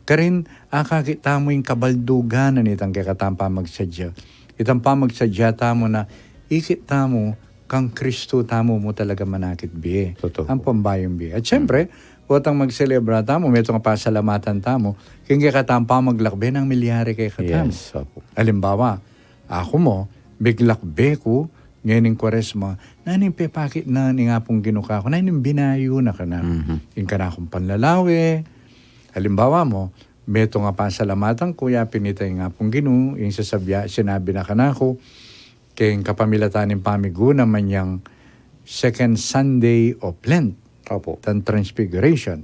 karin akakit tamu ing kabaldugan na nitang kekatang pamagsadya. Itang pamagsadya tamu na ikit tamu kang Kristo tamu mu talaga manakit bie. Totoo. Ampong bayung bie. At siyempre, mm, potang magselebra tamu, metung a pasalamatan tamu, king kekatang pamaglakbe nang milyari kekatamu. Yes, opo. Alimbawa, aku mu, miglakbe ku, ngening Kuaresma, nanu ing pepakit na ning Apung Ginu kaku, nanu ing binayu na kanaku. Mhm. Ing kanakung panlalawe, alimbawa mu, metung a pasalamatan ku, ya pin ita ing Apung Ginu, ing sasabya, sinabi na kanaku, keng kapamilatan ning pamiguna manyang second Sunday of Lent, opo, tang Transfiguration.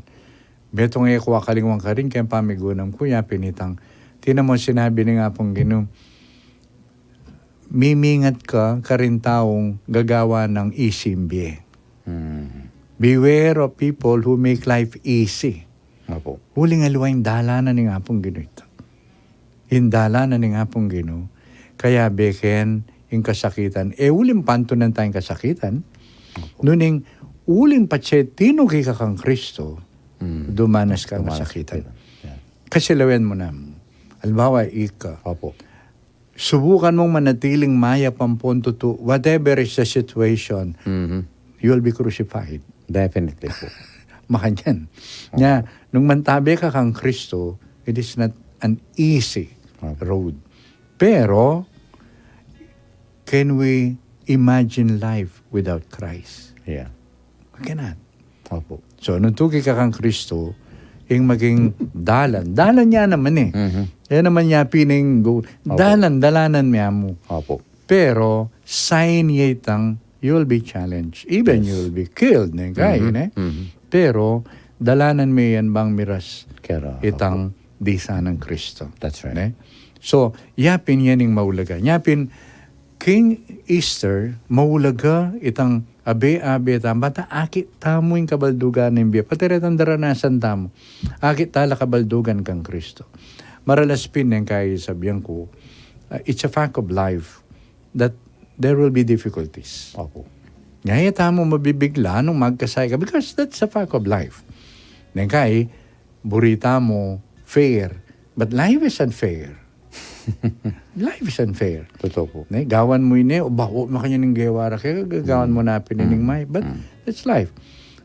Metung e ku akalingwan karin keng pamigunam ku, ya pin itang, tinan mu sinabi ning Apung Ginu, "Mimingat ka karing taung gagawan nang ising bie." Hmm. "Beware of people who make life easy." Opo. Uling aliwa ing dalan na ning Apung Ginu ita. Ing dalan na ning Apung Ginu, kayabe ke ing kasakitan. E uling pantunan taya ing kasakitan. Opo. Nune ing uling patse tinuki ka kang Kristo, mm, dumanas ka, dumanas kasakitan. Yeah. Kasi lawen mu na. Alimbawa, ika. Opo. subukan mong manatiling mayap ampon tutu, whatever is the situation, Mhm. you will be crucified. Definitely po. Makanyan. Nya, nung mantabe ka kang Kristo, it is not an easy Opo. road. Pero, can we imagine life without Christ? Yeah. We cannot. Opo. So, nung tuki ka kang Kristo, ing maging dalan. Dalan ya naman e. Mhm. Yan naman ya pin ing goal. Opo. Dalan, dalanan me mu. Opo. Pero, sign ya itang, you will be challenged. Even Yes. you will be killed, ne, kaya, Mhm, ne? mhm. Pero, dalanan me yan bang miras Kera, itang disa nang Kristo. That's right. Ne? So, yapin yan ing maulaga. Yapin, king Easter, maulaga itang abe-abe tamu, bang akit tamu ing kabaldugan ning bie. Pati retang daranasan tamu, akit tala kabaldugan kang Kristo. Maralas pin neng kaya sabian ku, uh, it's a fact of life that there will be difficulties. Opo. Nya, e tamu mabibigla nung magkasakit ka, because that's a fact of life. Neng kaya, buri tamu fair, but life is unfair. Life is unfair. Totoo po. Ne, gawan mu ini, o ba, o, makanyan ing gewa ra keka, gawan mu na pin ining may. But that's life.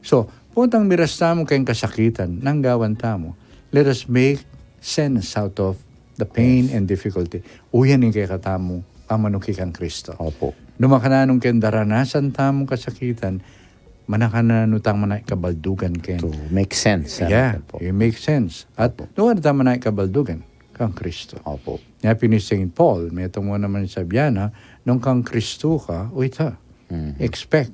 So, potang miras tamu keng kasakitan, nanu ing gawan tamu? Let us make sense out of the pain and difficulty. Uyan ing kekatamu, pamanuki kang Kristo. Opo. Nung makananu keng daranasan tamung kasakitan, makananu tang manayap kabaldugan keni. To make sense. Yeah, Ano po? It makes sense. At Opo. nanu tang manayap kabaldugan kang Kristo. Opo. Nya pin i Saint Paul, metung mu naman sabian na, nung kang Kristo ka, o ita, Mhm. expect,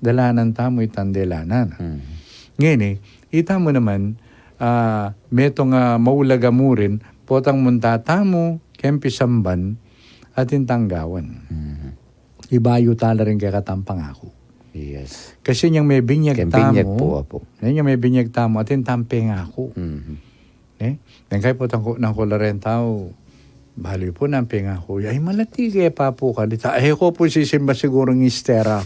dalanan tamu itang delanan. Mhm. Ngeni, ita mu naman, ah, metung a maulaga mu rin, potang munta tamu keng pisamban, atin tang gawan. Mhm. Ibayu tala rin kekatang pangaku. Yes. Kasi inyang mebinyag Keng tamu, binyag po, opo. inyang mebinyag tamu, atin tang pengaku. Mhm. Ne? Neng kaya potang ku, nang kula rin tau, bali pu nang pengaku. Ay, malati ke pa pu kanita. E ku pu sisimba sigurung Easter a.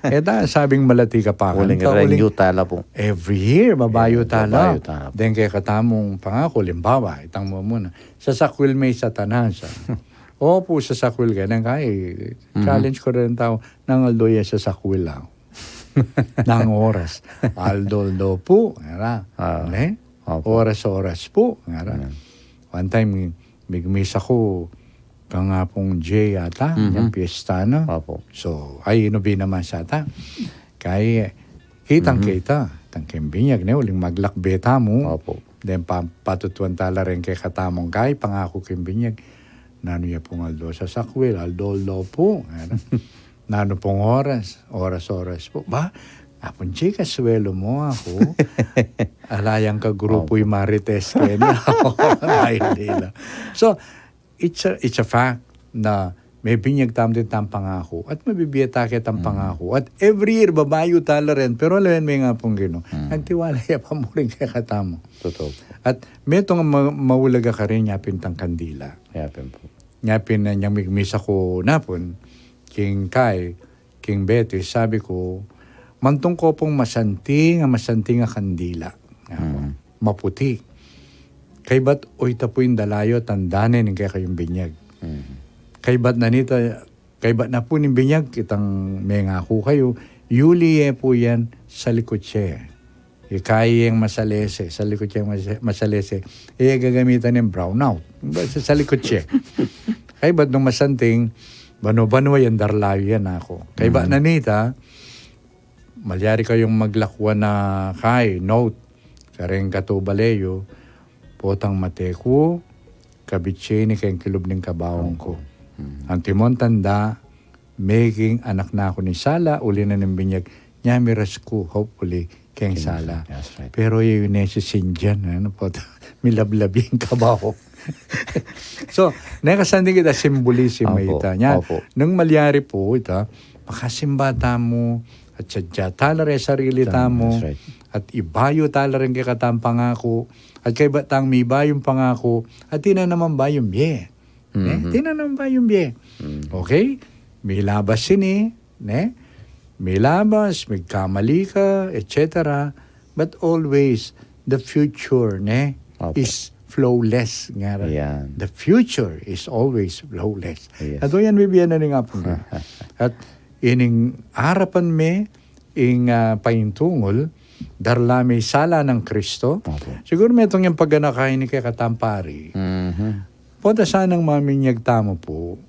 E ta, sabing malati ka pa Uling kanita, renew uling tala po. Every year, babayu Yeah, tala. babayu tala. Then kaya katamu pangaku, limbawa, itang mu muna. Sasakwil me i Satanas. Opu, sasakwil ka. Neng kaya, challenge ku rin tau, nang aldo ya sasakwil a. Nang oras. Aldo-aldo pu, era. Ah. Ne? Opo. Oras-oras pu, era. Mm. One time, migmisa ku, kang Apung J yata, Mhm. inyang piyesta na. Opo. So, ay, inubi naman sata. Kaya, kitang kita, tang keng binyag, ne, uling maglakbe tamu. Opo. Then, pa, patutuan tala rin kekatamung kaya, pangaku keng binyag. Nanu ya pung aldo sasakwil, aldo-aldo pu. Nanu pung oras, oras-oras pu. Ba, Apung J, kaswelu mu aku. Ala yang ka grupu i Marites keni. Ay, hindi na. So, it's a, it's a fact na mebinyag tamu atin tang pangaku at mabibie ta ketang pangaku. At every year, babayu tala rin, pero ala yan me nga pung Ginu. Nagtiwala ya pa mu rin kekatamu. Totoo. At metung a ma-, maulaga karin, nya pin tang kandila. Yapin po. Nya pin, inyang migmisa ku napun, king kay, king Betis, sabi ku, mantung ku pung masanting, a masanting a kandila. Maputi. Kaybat oyta pu ing dalayu, tanda ne ning kekayung binyag. Kaybat na nita, kaybat na pu ning binyag, itang mengaku kayu, yuli ye pu yan, salikut ye. Ikayeng masalese, salikut yeng masa-, masalese. E gagamitan neng brownout. Ba, sa, salikut ye. Kaybat nung masanting, banu-banua yang darlayu yan aku. Kaybat na nita, malyari kayung maglakwan a kay, note. Kareng katubale yu, potang mate ku, kabit ye ini keng kilub ning kabaong ku. Antimo ing tanda, meging anak na ku ning sala, uli na ning binyag, nya miras ku, hopefully, keng sala. That's right. Pero yu ne si Sinjan, ano po, milablabi ing kabaong. So, nekasanting kita, simbolism ita. Nya, nung malyari pu ita, makasimba tamu, at sadya tala ring sarili tamu, That's right. At ibayu tala ring kekatang pangaku, at kaybat tang mibayung pangaku, at atin na namang bayung bie. Ne? Atin na namang bayung bie. Okay? Milabas ini, ne? Milabas, migkamali ka, et cetera. But always, the future, ne? Is flawless, ngara. Yan. The future is always flawless. Yes. At yan, bibie na ning Apung Ginu. At ining arapan me, ing, ah, paintungul, darla me ing sala nang Kristo. Opo. Siguru metung yang paganaka ini kekatang pari. Mhm. Pota sanang maminyag tamu pu.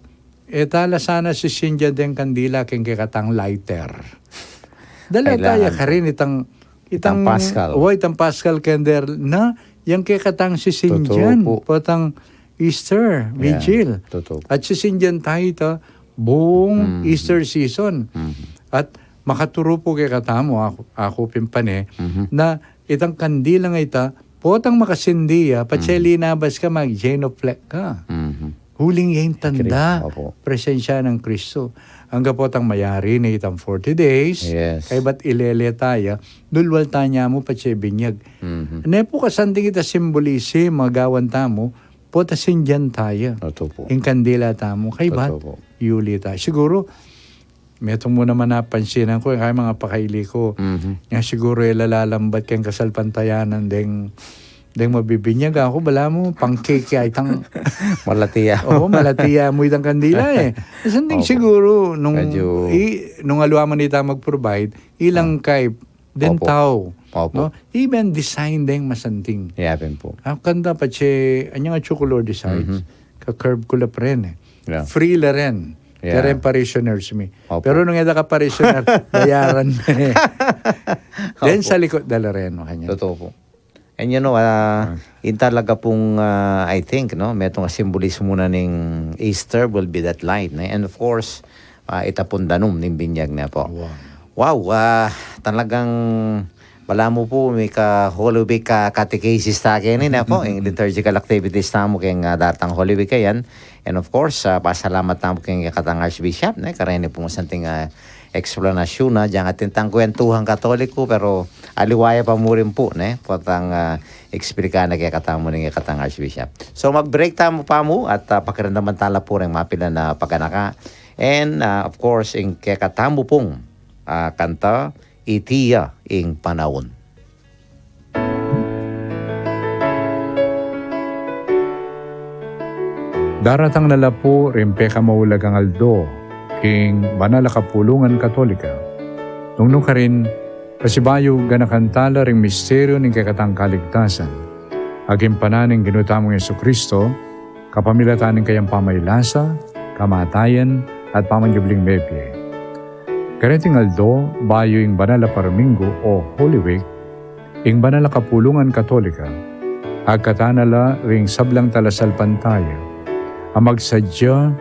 E tala sana sisindian deng kandila keng kekatang lighter. Dala taya karin itang, itang Paschal. O, itang Paschal candle na, yang kekatang sisindian. Totoo pu. Potang Easter Vigil. Totoo. At sisindian tayu ita buung Easter season. Mhm. At makaturu pu kekatamu, aku, aku pin pane, na itang kandilang ita, potang makasindi ya, patse linabas ka, mag-genuflect ka. Mhm. Uling ya ing tanda, presensya nang Kristo. Angga potang mayari ne itang forty days, kaybat ilele taya, dulwal tanya mu patse binyag. Mhm. Ne pu kasanting ita simbolism, agawan tamu, pota sindian taya. Oto pu. Ing kandila tamu, kaybat yuli taya. Siguru, metung mu naman napansinan ku, kaya mga pakaili ku, nga siguru e la lalambat keng kasalpantayanan deng, deng mabibinyag. Aku, balamu, pang-cake ya itang malati ya. Oo, malati ya mu itang kandila e. Kasanting siguru, nung, i, nung aliwa man ita mag-provide, ilang kay deng tau, no? Even design deng masanting. Yapin pu. Aku kanda patse, anyang atsu ku Lord decides, ka-curve ku la pren e. Free la ren. Karen parishioners mi. Opo. Pero nung e da ka parishioner, bayaran me. Then sa likut da la ren, makanyan. Totoo pu. And you know, ah, in talaga pung, ah, I think, no, metung a simbolismo na ning Easter will be that light, ne? And of course, ah, ita pung danum ning binyag ne pu. Wow. Wow, ah, talagang balamu pu, mika Holy Week ka catechesis ta keni ne pu, ing liturgical activities tamu keng, ah, datang Holy Week a yan. And of course, ah, pasalamat tamu keng kekatang Archbishop, ne, kareni pung masanting, ah, eksplanasyun na, dyan atin tang kwentuhang Katoliko, pero aliwa ya pa mu rin pu, ne, potang, ah, eksplika na kekatamu ning kekatang Archbishop. So, mag-break tamu pamu at, ah, pakiramdaman tala pu ring mapilan a paganaka. And, ah, of course, ing kekatamu pung, ah, kanta, Iti ya ing panaun. Daratang na la pu ring pekamaulagang aldo king banal a kapulungan Katolika. Nung nu karin, pasibayu ganakan tala ring misteryu ning kekatang kaligtasan. Agimpanan ning Ginu tamung Jesucristo, kapamilatan ning kayang pamaylasa, kamatayan, at pamanyubling mebie. Kareting aldo, bayu ing banal a Parminggu o Holy Week, ing banal a kapulungan Katolika, agkatan na la ring sablang talasalpantaya a magsadya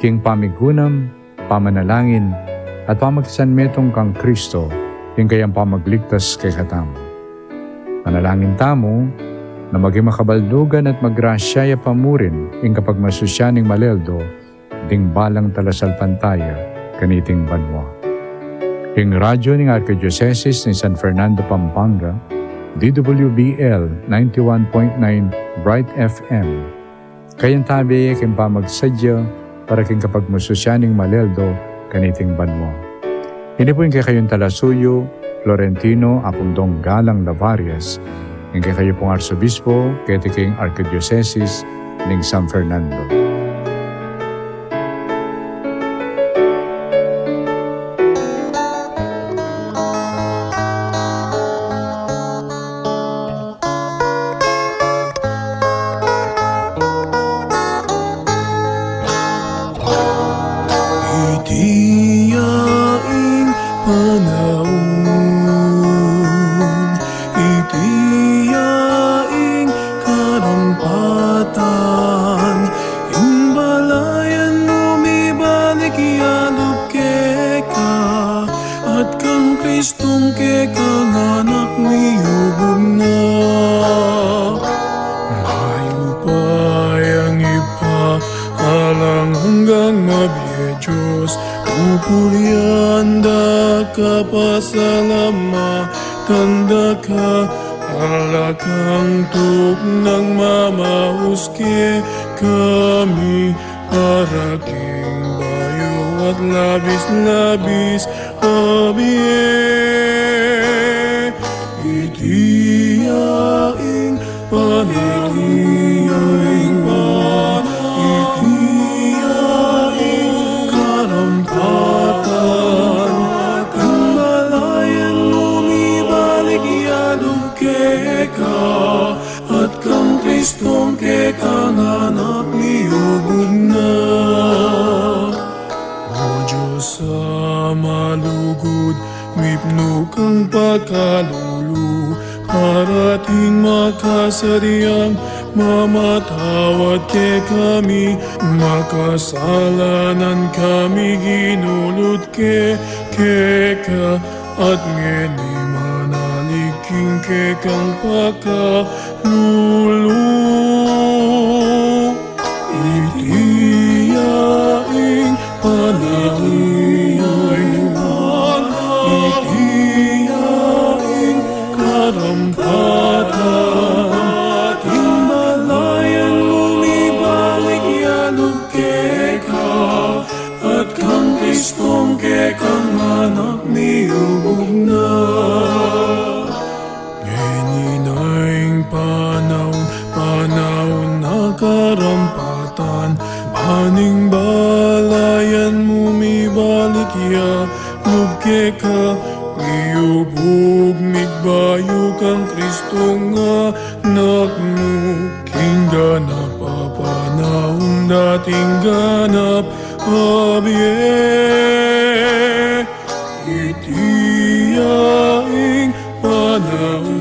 king pamigunam, pamanalangin, at pamakisanmetung kang Kristo, ing kayang pamagligtas kekatamu. Manalangin tamu, na maging makabaldugan at magrasya ya pa mu rin ing kapagmasusyan ning maleldo ding balang talasalpantaya kaniting banua. Ing radyo ning Arkidiosesis ning San Fernando, Pampanga, D W B L ninety-one point nine Bright F M. Kayang tabe king pamagsadya para king kapagmasusyan ning maleldo kaniting banua. Ini pu ing kekayung talasuyu, Florentino Apung Dong Galang Lavarias, ing kekayu pung Arsobispo keti king Arkidiosesis ning San Fernando. Iti ya ing panaun, iti ya ing karampatan, ing balayan mu mibalik yadup keka, at kang Kristong kekang Anak miyubud na. Mayupayang Ibpa, alang anggang mabie Dios, pupurian da ka, pasalamatan da ka, ala kang tuknang mamaus kekami, para king bayu at labis-labis a bie. Iti ya ing panaun. keka, at kang Kristong kekang anak miyubug na. O Dios a malugud, mipnu kang pakalulu, para ating makasadiang mamatawad kekami, makasalanan kami, ginulut ke, keka, at ngeni manalig king kekang pakalulu. Iti ya ing panaun, iti ya ing karampatan, ing balayan mung ibalik ya lub keka, at kang Kristong kekang anak miyubug na. Ngeni na ing panaun, panaun na karampatan, ban ing balayan mung ibalik ya lub keka, miyubug, migbayu kang Kristong anak mu, king ganap a panaun, dating ganap a bie. Iti ya ing panaun.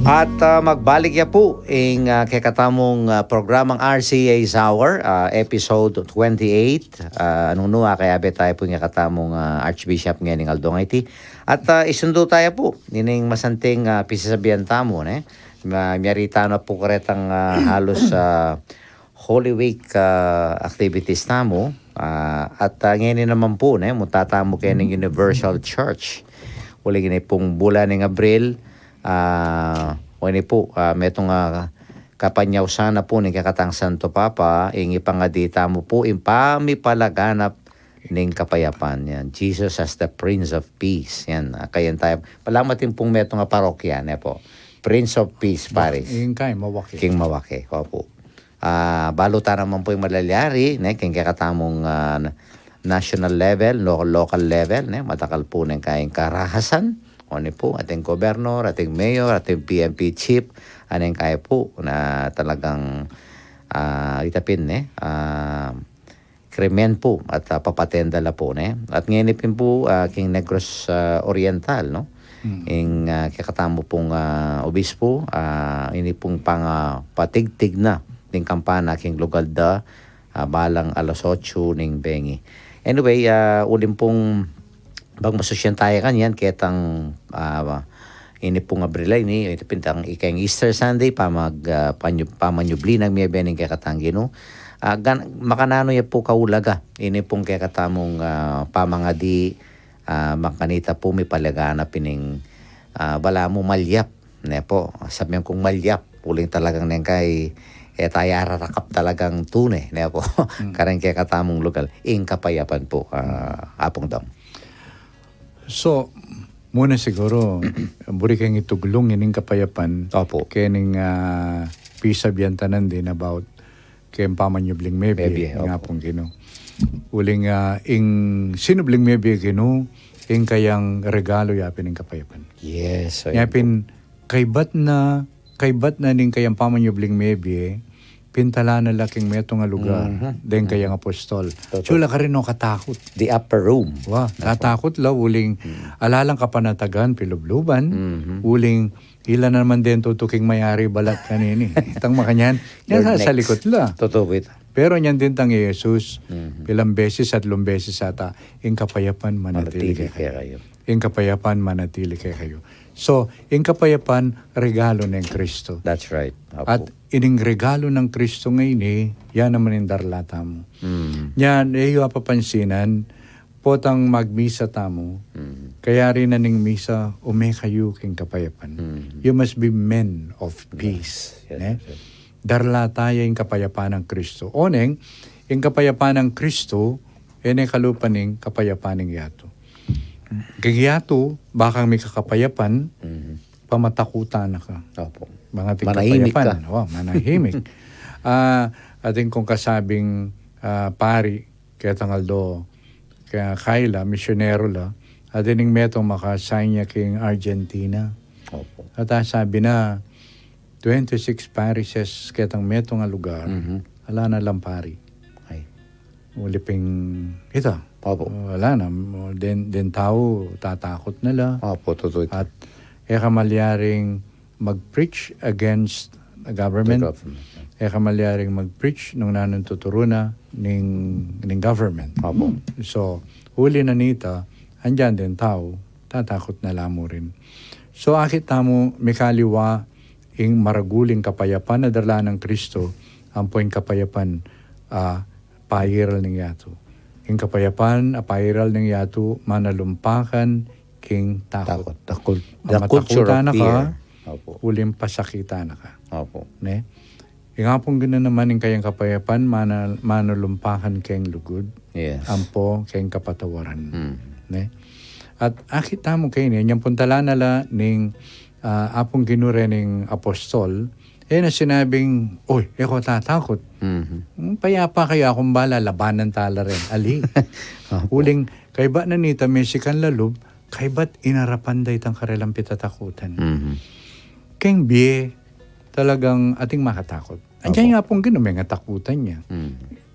At, ah, magbalik ya pu ing, ah, kekatamung, ah, programang R C A's Hour, ah, episode twenty-eight. Ah, nung nu, ah, kayabe tayu pu ing kekatamung, ah, Archbishop ngening aldo ngeni. At, ah, isundu taya pu ining masanting, ah, pisasabian tamu, ne? Ma-, miyari tana pu karetang, ah, halus, ah, Holy Week, ah, activities tamu, ah, at, ah, ngeni naman pu, ne, munta tamu keni king Universal Church. Uling ini pung bulan ning Abril, ah, o ini pu, ah, metung, ah, kapanyausan na pu ning kekatang Santo Papa, ing ipangadi tamu pu ing pamipalaganap ning kapayapan. Yan, Jesus as the Prince of Peace. Yan, ah, kayan tayu. Palamat ing pung metung a parokya, ne pu. Prince of Peace Parish. Ing kay Mawake. King Mawake, opu. Ah, balu ta naman pu ing malalyari, ne, king kekatamung, ah, na-, national level, lo-, local level, ne, matakal pu neng kayang karahasan, o ini pu, ating governor, ating mayor, ating P N P chief, aneng kaya pu, na talagang, ah, itapin, ne, ah, krimen pu at, ah, papatenda la pu, ne. At ngeni pin pu, ah, king Negros, ah, Oriental, no? Mm. Ing, ah, kekatamu pung, ah, obispo, ah, ini pung pangapatigtig na ning kampana king lugal da, ah, balang alas otso ning bengi. Anyway, ah, uling pung bang masusyan taya kanyan, ketang, ah, ini pung Abril a ini, iti pin tang ikeng Easter Sunday, pamag-, ah, panyu-, pamanyubli nang mie bening kekatang Ginu. Ah, gan-, makananu ya pu kaulaga ini pung kekatamung, ah, pamangadi, ah, makanita pu mipalaganap ining, ah, balamu malyap, ne pu. Sabian kung malyap, uling talagang neng kay, e taya rarakap talagang tune, ne pu. Mm. Kareng kekatamung lugal, ing kapayapan pu, ah, Apung Dong. So, muna siguru, buri keng ituglung ining kapayapan, opu, kening, ah, pisabian ta nandin about keng pamanyubling mebie, mebie, opu, ning Apung Ginu. Uling, ah, ing sinubling mebie Ginu, ing kayang regalo ya pin ing kapayapan. Yes, ya pin, kaybat na, kaybat na ning kayang pamanyubling mebie, pintala na la king metung a lugar, mhm, deng kayang apostol. Totoo. Sula karin no katakut. The upper room. Wa, tatakut la uling, mm, ala lang kapanatagan, pilubluban, mhm, uling ila naman den tutuking mayari balat kanini. Itang makanyan, yan sa, sa likut la. Totoo ita. Pero nyan din tang i Jesus, mhm, pilang beses at lumbeses ata, ing kapayapan manatili kekayu. Ing kapayapan manatili kekayu. So, ing kapayapan regalo neng Kristo. That's right. Apo. At ining regalo nang Kristo ngeni, ya naman ing darla tamu. Mm. Yan, e yu apapansinan, potang magmisa tamu, mm, kayari na ning misa, ume kayu king kapayapan. Mm. You must be men of peace, yes, ne? Yes, yes. Darla taya ing kapayapan nang Kristo. Oneng, ing kapayapan nang Kristo, e ne kalupa ning kapayapan ning yatu. King yatu, bakang mika kapayapan, mhm, pamatakutan na ka. Opo. Bang ating manahimik kapayapan, ka. O, manahimik. Ah, atin kung kasabing, ah, pari, ketang aldo, kaya kaila, misyonero la, Atin ing metung maka-assign ya king Argentina. Opo. At, ah, sabi na, twenty-six parishes ketang metung a lugar. Mhm. Ala na lang pari. Ay. Uli pin ita. Opo. Ala na, den, den tau tatakut na la. Opo, tutu ita. At e ka malyaring mag-preach against the government. The government, yeah. E ka malyaring mag-preach nung nanung tuturu na ning, ning government. Opo. So, uli na nita, andiyan den tau tatakut na la mu rin. So, akit tamu mikaliwa ing maragul ing kapayapan a dala nang Kristo, ampo ing kapayapan a pairal ning yatu. Ing kapayapan a pairal ning yatu, manalumpakan king takut. Takut. The cul-, the culture of fear. Matakutan na ka, opo, uling pasakitan na ka. Opo. Ne? Ing Apung Ginu naman ing kayang kapayapan, mana-, manalumpakan keng lugud, yes, ampo keng kapatawaran. Mm. Ne? At akit tamu keni, inyang puntalan na la ning, ah, Apung Ginu reng apostol, e na sinabing, "Uy, e ko tatakut." Mhm. Hmm, payapa kayu, akung bala, labanan tala rin. Ali. Opo. Uling, kaybat na nita mesikan la lub, kaybat inarapan da itang karelang pitatakutan. Mhm. Keng bie, talagang ating makatakut. Andiyan, opo, nga Apung Ginu, mengatakutan ya. Mhm.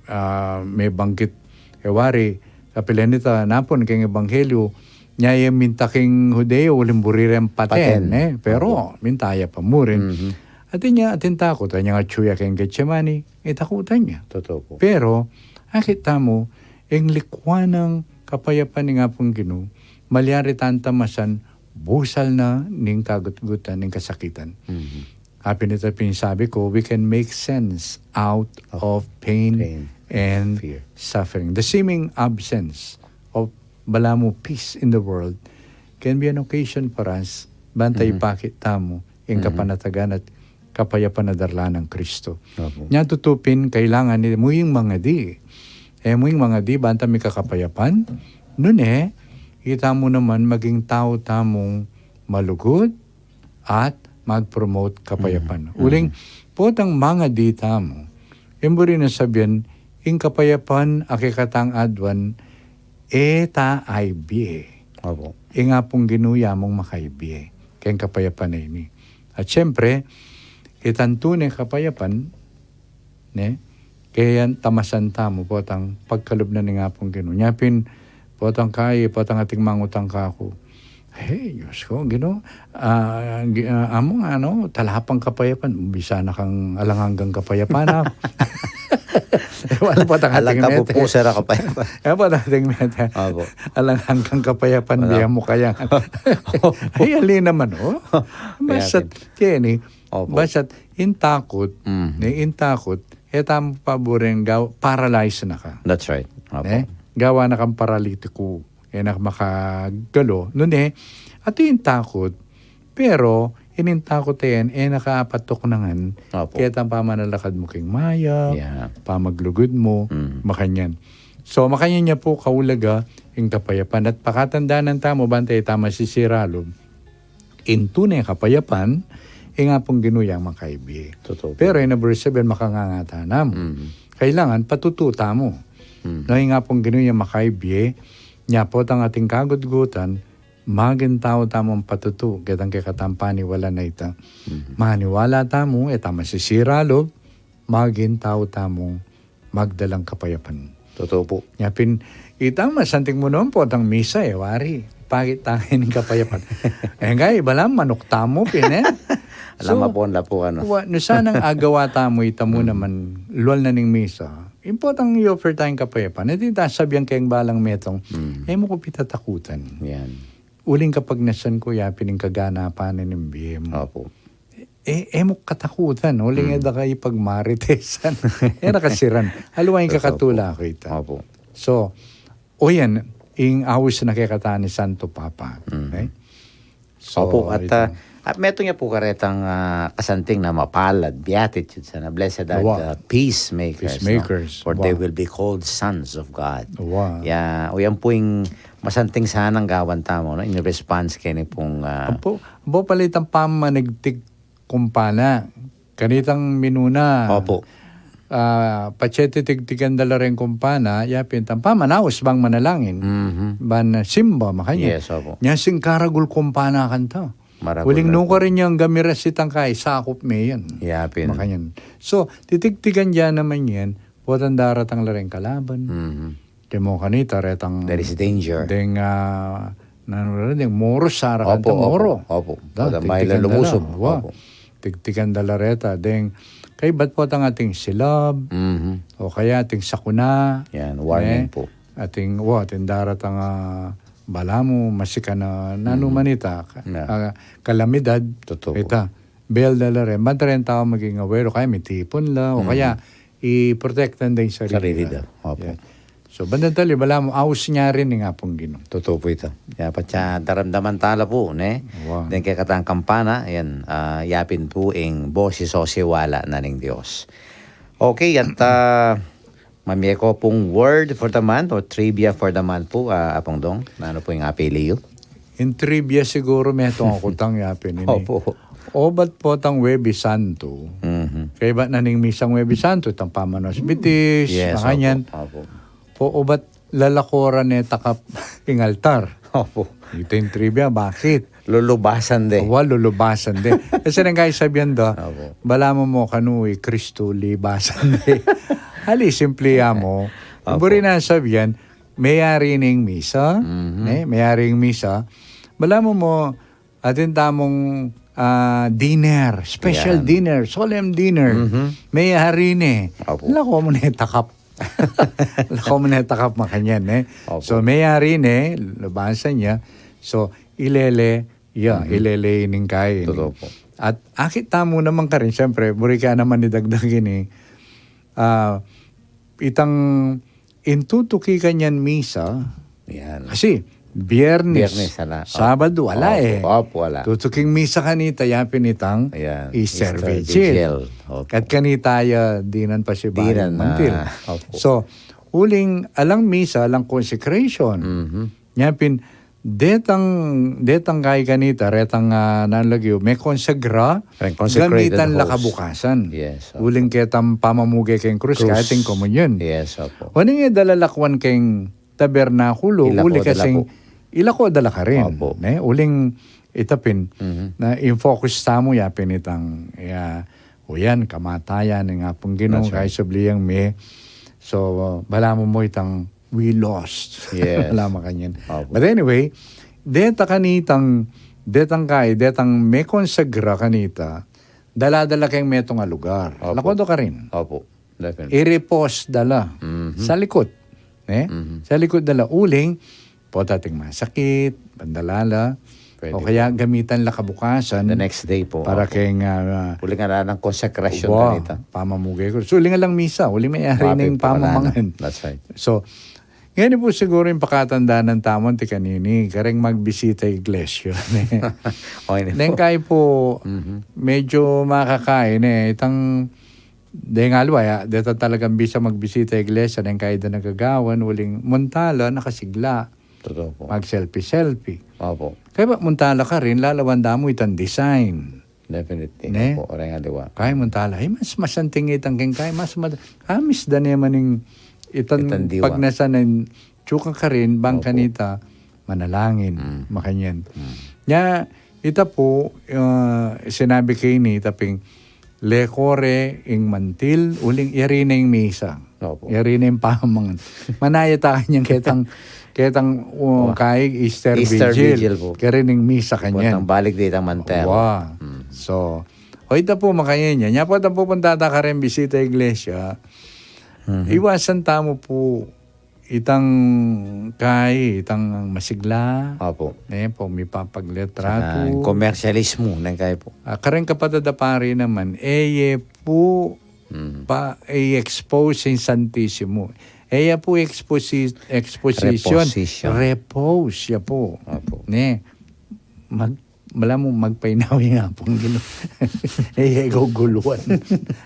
Ah, mebanggit, e wari, kapilan nita napun keng ebanghelyu, nya ya minta king Hudeo, uling buri reng paten, paten, eh. Pero, opo, minta ya pa mu rin. Mhm. Atin ya, atin takut, anya nga atyu ya keng Getsemani, e takutan ya. Tutu pu. Pero, akit tamu, ing likwan nang kapayapan ning Apung Ginu, malyari tang tamasan, busal na ning kagutgutan, ning kasakitan. Mhm. Apin ita pin sabi ku, we can make sense out of pain and fear, suffering. The seeming absence of balamu peace in the world can be an occasion for us, banta, mhm, ipakit tamu ing, mhm, kapanatagan at kapayapan a dala nang Kristo. Opo. Nya tutu pin kailangan ita mu ing mangadi. E mu ing mangadi banta mika kapayapan, nune, ita mu naman maging tau tamung malugud, at mag-promote kapayapan. Mhm. Uling, mhm, potang mangadi tamu, ing buri nang sabian, ing kapayapan a kekatang aduan, e ta aibie. Opo. Ing Apung Ginu ya mung makaibie keng kapayapan a ini. At siyempre, itang tune kapayapan, ne? Kaya tamasan tamu, potang pagkalub na ning Apung Ginu. Nya pin, potang kai, potang ating mangutang kaku. Hey, Diyos ku, Ginu, ah, gi-, ah, amu nga, ano, talapang kapayapan, bisa na kang alang anggang kapayapan, ah. Wala, potang ating mete. Alang kapupusan a kapayapan. E, potang ating mete. Opo. Alang anggang kapayapan, opo, bie mu kaya. Opo. Ay, ali naman, oh. Kaya basta, pin- keni, opo, basta, in takut, mhm, ne, in takut, e tamu paburen gaw-, paralyze na ka. That's right. Opo. Ne? Gawa na kang paralitiku, e na ka makagalu. Nune, atin takut, pero, inin takut a yan, e na ka apatuknangan, opo, ketang pamanalakad mu king mayap, yeah, pamaglugud mu, mm, makanyan. So, makanyan ya pu kaulaga ing kapayapan. At pakatandanan tamu, banta e ta masisira lub, ing tune kapayapan, ing Apung Ginu yang makaibie. Tutu. Pero ing aburi sabyan makanganga ta na mu. Mm. Kailangan patutu tamu. Mm. Na ing Apung Ginu yang makaibie, nya potang ating kagutgutan, maging tau tamung patutu, ketang kekatang paniwalan a ita. Mm. Maniwala tamu, e ta masisira lub, maging tau tamung magdalang kapayapan. Tutu pu. Nya pin, ita masanting mu naman potang misa, e wari. Pakit tang ing kapayapan. E nga, iba la manuk tamu pin, e. Alam, so, apon la pu, ano. Wa, nu sanang agawa tamu, ita mu, mm, naman, lual na ning misa. Importante i-offer tang kapayapan. Atin ta sabyan keng balang metung, mm, e mu ku pitatakutan. Yan. Uling kapagnasan ku ya pin ing kaganapan ning bie mu. Opo. E, e mu katakutan, uling, mm, e da ka ipagmaritesan. E na kasiran. Aliwa ing, totoo, kakatula ku ita. Opo. So, o yan, ing awis na kekatamu ning Santo Papa. Mhm. Okay? So, opo, at, ito, ah, at metung ya pu karetang, ah, kasanting na mapalad, beatitudes, na blessed are, wa, the peacemakers, no? Peacemakers, for they, wa, will be called sons of God. Wa. Ya, o yan pu ing masanting sanang gawan tamu, no? In response keni pung, ah, ampo, ampo pala itang pamanigtig kumpana. Kanitang minuna. Opo. ah, patse titigtigan da la reng kumpana, yapin itang pamanaus bang manalangin, Mhm. ban, ah, simba, makanyan. Yes, opo. Nya sing karagul kumpana kanta. Maragul Uling na nu po. Karin yang gamiras itang kai, sakup me yan. Yapin. Makanyan. So, titigtigan da naman yan, potang daratang la reng kalaban. Mhm. Deng mo kanita, retang There is danger. Deng, ah, nanu ra, deng moro, sara Opo, kanta opo, moro. opo. Da, Potang bayu tigtigan da la. lumusob. Wa. Opo. Tigtigan da la reta. Deng, kaybat potang ating silab, Mhm. o kaya ating sakuna. Yan, warning Ne? po. Ating, wa, ating daratang, ah, balamu, masikan a, nanu Mhm. man ita, ka-, Na. ah, kalamidad, Totoo po. ita. Bel da la rin. Banta rin tau maging aware, o kaya mitipun la, o Mhm. kaya iprotektan da ing sarili Sarili da. da. Opo. Yeah. So, bandang tali, balamu, aus nya rin ing Apung Ginu. Totoo po ita. Ya, patse daramdaman tala po, ne? Wow. Deng kekatang kampana, yan, ah, yapin po ing boses o siwala na ning Dios. Okay, at, ah, mamie ko pung word for the month o trivia for the month po, ah, Apung Dong. Nanu po ing apili yu? Ing trivia siguru metung a kutang yapin ini. Opo. Obat potang Webis Santu. Mhm. Kaybat na ning misang Webis Santu, itang pamanaus bitis, Yes, makanyan. opo, opo. Po, obat lalakuran ne takap ing altar. Opo. Ita ing trivia, bakit? Lulubasan de. Wa, lulubasan de. Kasi nang kai sabian da, Opo. balamu mo kanu i Kristu libasan de. Ali, simple ya mo. Opo. Buri na sabian, meyari ning misa, Mhm. ne? Meyari ning misa. Balamu mo, atin tamung, ah, dinner, special Yan. dinner, solemn dinner. Mhm. Meyari ne. Opo. Lako mu ne takap. Lako mu ne takap makanyan, ne? Opo. So, meyari ne, lubasan ya. So, ilele, ya, Mhm. ilele ining kai ini. Totoo po. At akit tamu naman karin, siyempre, buri ka naman idagdag ini. Ah, itang ing tutuki kanyan misa, Yan. kasi Biyernes, Biyernes, ala. Sabado, ala Opo, eh. opo, ala. Tutuking misa kanita, yapin itang Ayan, Easter Easter Vigil. Vigil. Opo. At kanita ya dinan pasibayu Dinan, mantil. ah, opo. So, uling alang misa, alang consecration. Mhm. Yapin, detang, detang kai kanita, retang, ah, nanu lagi, mekonsagra, Reng consecrated gamitan la host. kabukasan. Yes, opo. Uling ketang pamamuge keng krus, Krus. kaya ating komunyon. Yes, opo. Uling e da la lakwan keng tabernakulo, Ilako uli da la kasing po. ilako da la karin, Opo. ne? Uling ita pin, Mhm. na in focus tamu yapin itang, ya, o yan, kamatayan ning Apung Ginu, That's right. kaya subli yang me. So, balamu mo itang we lost. Yes. Balamu kanyan. Opo. But anyway, deta kanitang, detang kai, detang mekonsagra kanita, dala-dala keng metung a lugar. Opo. Lako da karin. Opo. Definitely. I-repose da la. Mhm. Sa likut. Ne? Mhm. Sa likut da la uling, pota ating masakit, bandalala, Pwede o kaya po. gamitan la kabukasan The next day po, para opo. keng, ah, Uling ala nang konsekrasyon Wa, kanita. pamamuge ko. So, uling alang misa, uling meyari Mapin ning po, ala na. pamamangan. That's right. So, ngayon po siguro ing pakatandanan tamu, anti kanini, kareng magbisita iglesia, ne? Okay na Neng po. kai po, Mhm. medyo makakain, eh. Itang Deng aliwa ya, deta talagang bisa magbisita iglesia, neng kai da nagagawan, uling munta la, nakasigla. Totoo po. Mag-selfie-selfie. Opo. Kaya ba munta la karin, lalawan da mu itang design. Definitely. Ne? Opo, oreng aliwa. Kaya munta la, ay, mas masanting itang keng kaya, mas mad-, amis da ne man ing itang Itang diwa. pagnasan ng tsuka karin, bang Opo. kanita, manalangin, Mm. makanyan. Mm. Nya, ita po, ah, sinabi ke ini, ita ping, lekore ing mantil, uling yari na ing misa. Opo. Yari na ing pamangan. Manaya ta kanyan ketang, ketang, uh, Wa. kai Easter Easter Vigil. Vigil po. Kari ning misa Opo, kanyan. tang balik di itang mantel. Wa. Mm. So, o ita po, makanyan yan. Nya po, ita po, punta ta kareng bisita iglesia. Mhm. Iwasan tamu po itang kai, itang masigla, Opo. ne, po, mipapagletratu. Saka komersyalismo, neng kai po. Ah, kareng kapatad a pari naman, e ye po Mm. pa, e expose in Santisimo. E ya po exposi-, exposition. Reposition. Repose ya po. Opo. Ne, mag-, balamu magpainawa ing Apung Ginu. E, e guguluan.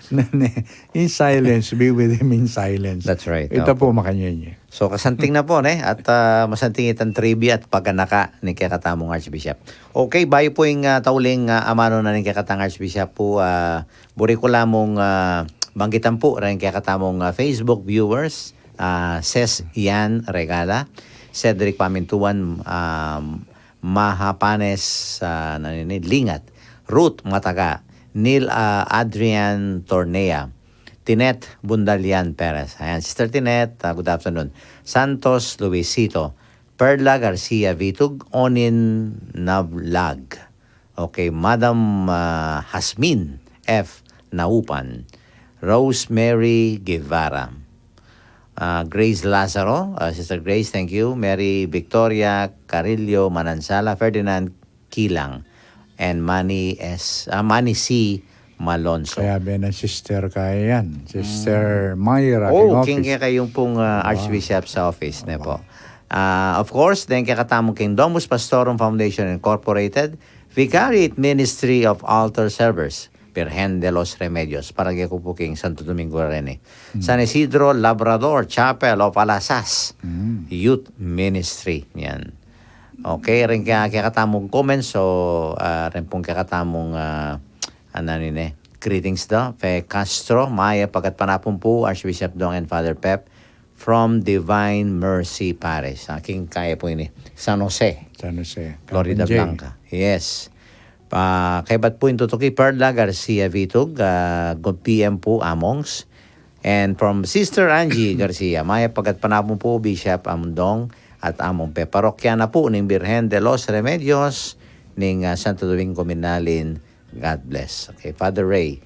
Na, ne, in silence, be with him in silence. That's right. Ita Opo. po, makanyan ya. So, kasanting na po, ne? At, ah, masanting itang trivia at paganaka ning kekatamung Archbishop. Okay, bayu po ing, ah, tauling, ah, amanu na ning kekatang Archbishop po, ah, buri ku la mung, ah, Banggitan pu reng kekatamung, ah, Facebook viewers, ah, Ses Ian Regala, Cedric Pamintuan, ah, Mahapanes, ah, nanini, Lingat, Ruth Mataga, Neil, ah, Adrian Tornea, Tinet Bundalian Perez. Ayan, Sister Tinet, ah, good afternoon. Santos Luisito, Perla Garcia Vitug, Onin Nablag. Okay, Madam, ah, Hasmin F Naupan, Rosemary Guevara, ah, Grace Lazaro, ah, Sister Grace, thank you. Mary Victoria Carillo Manansala, Ferdinand Kilang, and Manny S, ah, Manny C Malonzo. Kaya ben na sister kaya yan. Sister Myra, oh, king office. King kaya yung pong, ah, Archbishop's office na po. Ah, of course, then kaya katamu king Domus Pastorum Foundation Incorporated, Vicariate Ministry of Altar Servers, Virgen de los Remedios, para kaya ku po king Santo Domingo rin eh. San Isidro Labrador Chapel of Alasas Youth Ministry. Yan. Okay, rin kaya, kaya katamung comments, so, ah, rin pong kaya katamung, ah, ano nine, greetings do. Fe Castro, maya pagat panapun pu, Archbishop Dong and Father Pep, from Divine Mercy Parish. Aking kaya po ini, San Jose, San Jose, Florida Blanca. Yes. Pa, kaybat po yung tutuki, Perla Garcia Vitug, ah, good P M po, Amongs. And from Sister Angie Garcia, maya pagat panapun pu, Bishop Amundong at Among Pe. Parokya na po ning Birhen de los Remedios ning, ah, Santo Domingo Minalin. God bless. Okay, Father Ray.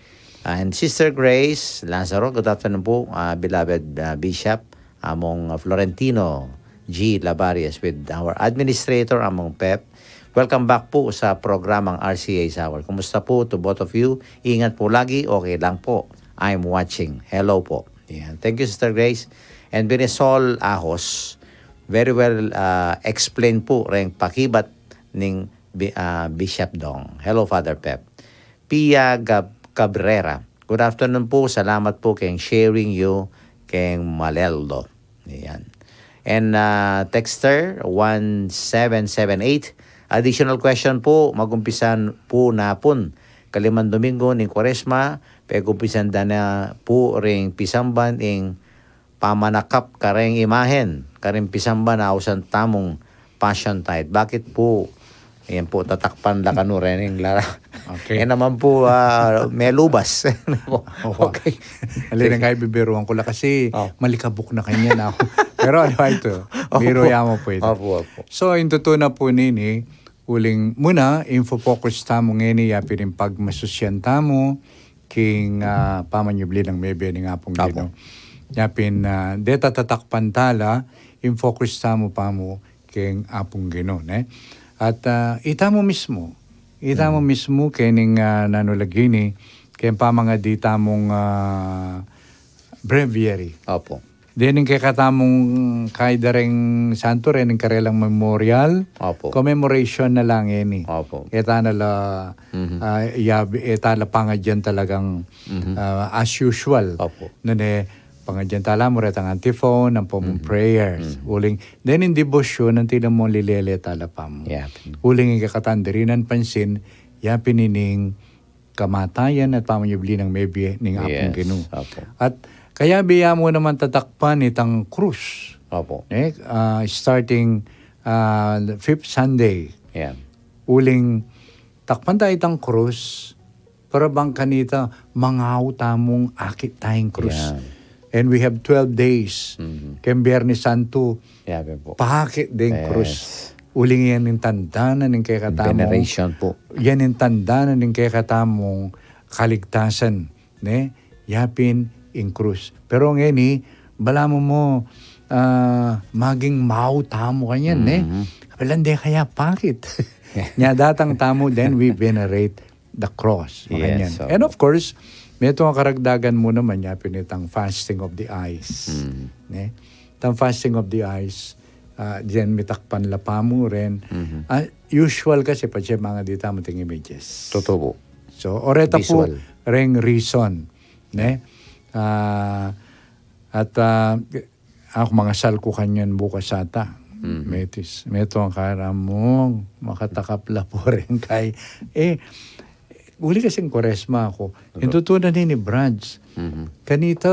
Ah, and Sister Grace Lazaro, good afternoon po, ah, beloved, ah, Bishop, Among, ah, Florentino G Labarias with our administrator, Among Pep. Welcome back po sa programang R C A's Hour. Kumusta po to both of you? Ingat po lagi. Okay lang po. I'm watching. Hello po. Yan. Thank you, Sister Grace. And Benisol Ahos, very well, ah, explained po reng pakibat ning Bi-, ah, Bishop Dong. Hello, Father Pep. Pia Gab-, Cabrera. Good afternoon po. Salamat po keng sharing yu keng Maleldo. Ayan. And, ah, texter one seven seven eight. Additional question po, magumpisan po na pun kalimang Domingo ning Kuaresma, pegumpisan da na po ring pisamban ing pamanakap kareng imahen, kareng pisamban a ausan tamung Passion Tide. Bakit po? Ayan po, tatakpan la kanu rening lara. Okay. E naman po, ah, melubas. Opo. Okay. Alin ang kaya bibiruan ko la kasi malikabuk na kanya na ako. Pero ano ba ito? Opo. Biro yamo po ito. Opo, opo. So, yung totoo na po nini, uling muna, info focus tamu ngeni, ya piring pagmasusyan tamu, king, ah, pamanyubli nang mebie ning Apung Ginu. Yapin, ah, deta tatakpan tala, in focus tamu pamu king Apung Ginu, ne? At, ah, itamu mismu, itamu mismu kening, ah, nanu lagi ni, keng pamangadi tamung, ah, breviary. Opo. Dening kekatamung kaidareng santo, rening karelang memorial, commemoration na lang ini. Opo. Eta na la, ah, yabi, eta la pangadyan talagang, ah, as usual. Opo. Nune, pangadyan tala mu retang antiphon, ampo mung prayers. Uling, dening debosyon, anti la mu lilele tala pamu. Uling ing kekatang dirinan pansin, yapin ining kamatayan at pamanyubli nang mebie ning Apung Ginu. Opo. At kayabe ya mu naman tatakpan itang krus. Opo. Ne? Ah, starting, ah, fifth Sunday. Uling takpan ta itang krus, para bang kanita, mangaw tamung akit tayang krus. And we have twelve days. Keng Biernes Santo, pakit deng krus. Uling yan ing tanda na ning kekatamung, veneration po. Yan ing tanda na ning kekatamung kaligtasan, ne? Yapin ing krus. Pero ngeni, balamu mu, ah, maging mau tamu kanyan, ne? Kapilan de kaya pakit. Nya datang tamu, then we venerate the cross. Makanyan. And of course, metung a karagdagan mu naman, yapin itang fasting of the eyes. Ne? Itang fasting of the eyes, ah, diyan mitakpan la pamu rin. Ah, usual kasi patse mangadi tamu king images. Totoo po. So, oreta po reng reason, ne? Ah, at, ah, aku mangasal ku kanyan bukas ata. Metis. Metung a karamung makatakap la pu rin kay, eh, Uli kasi ing Kuaresma ku, ing tutu na ini, Brads. Mhm. Kanita,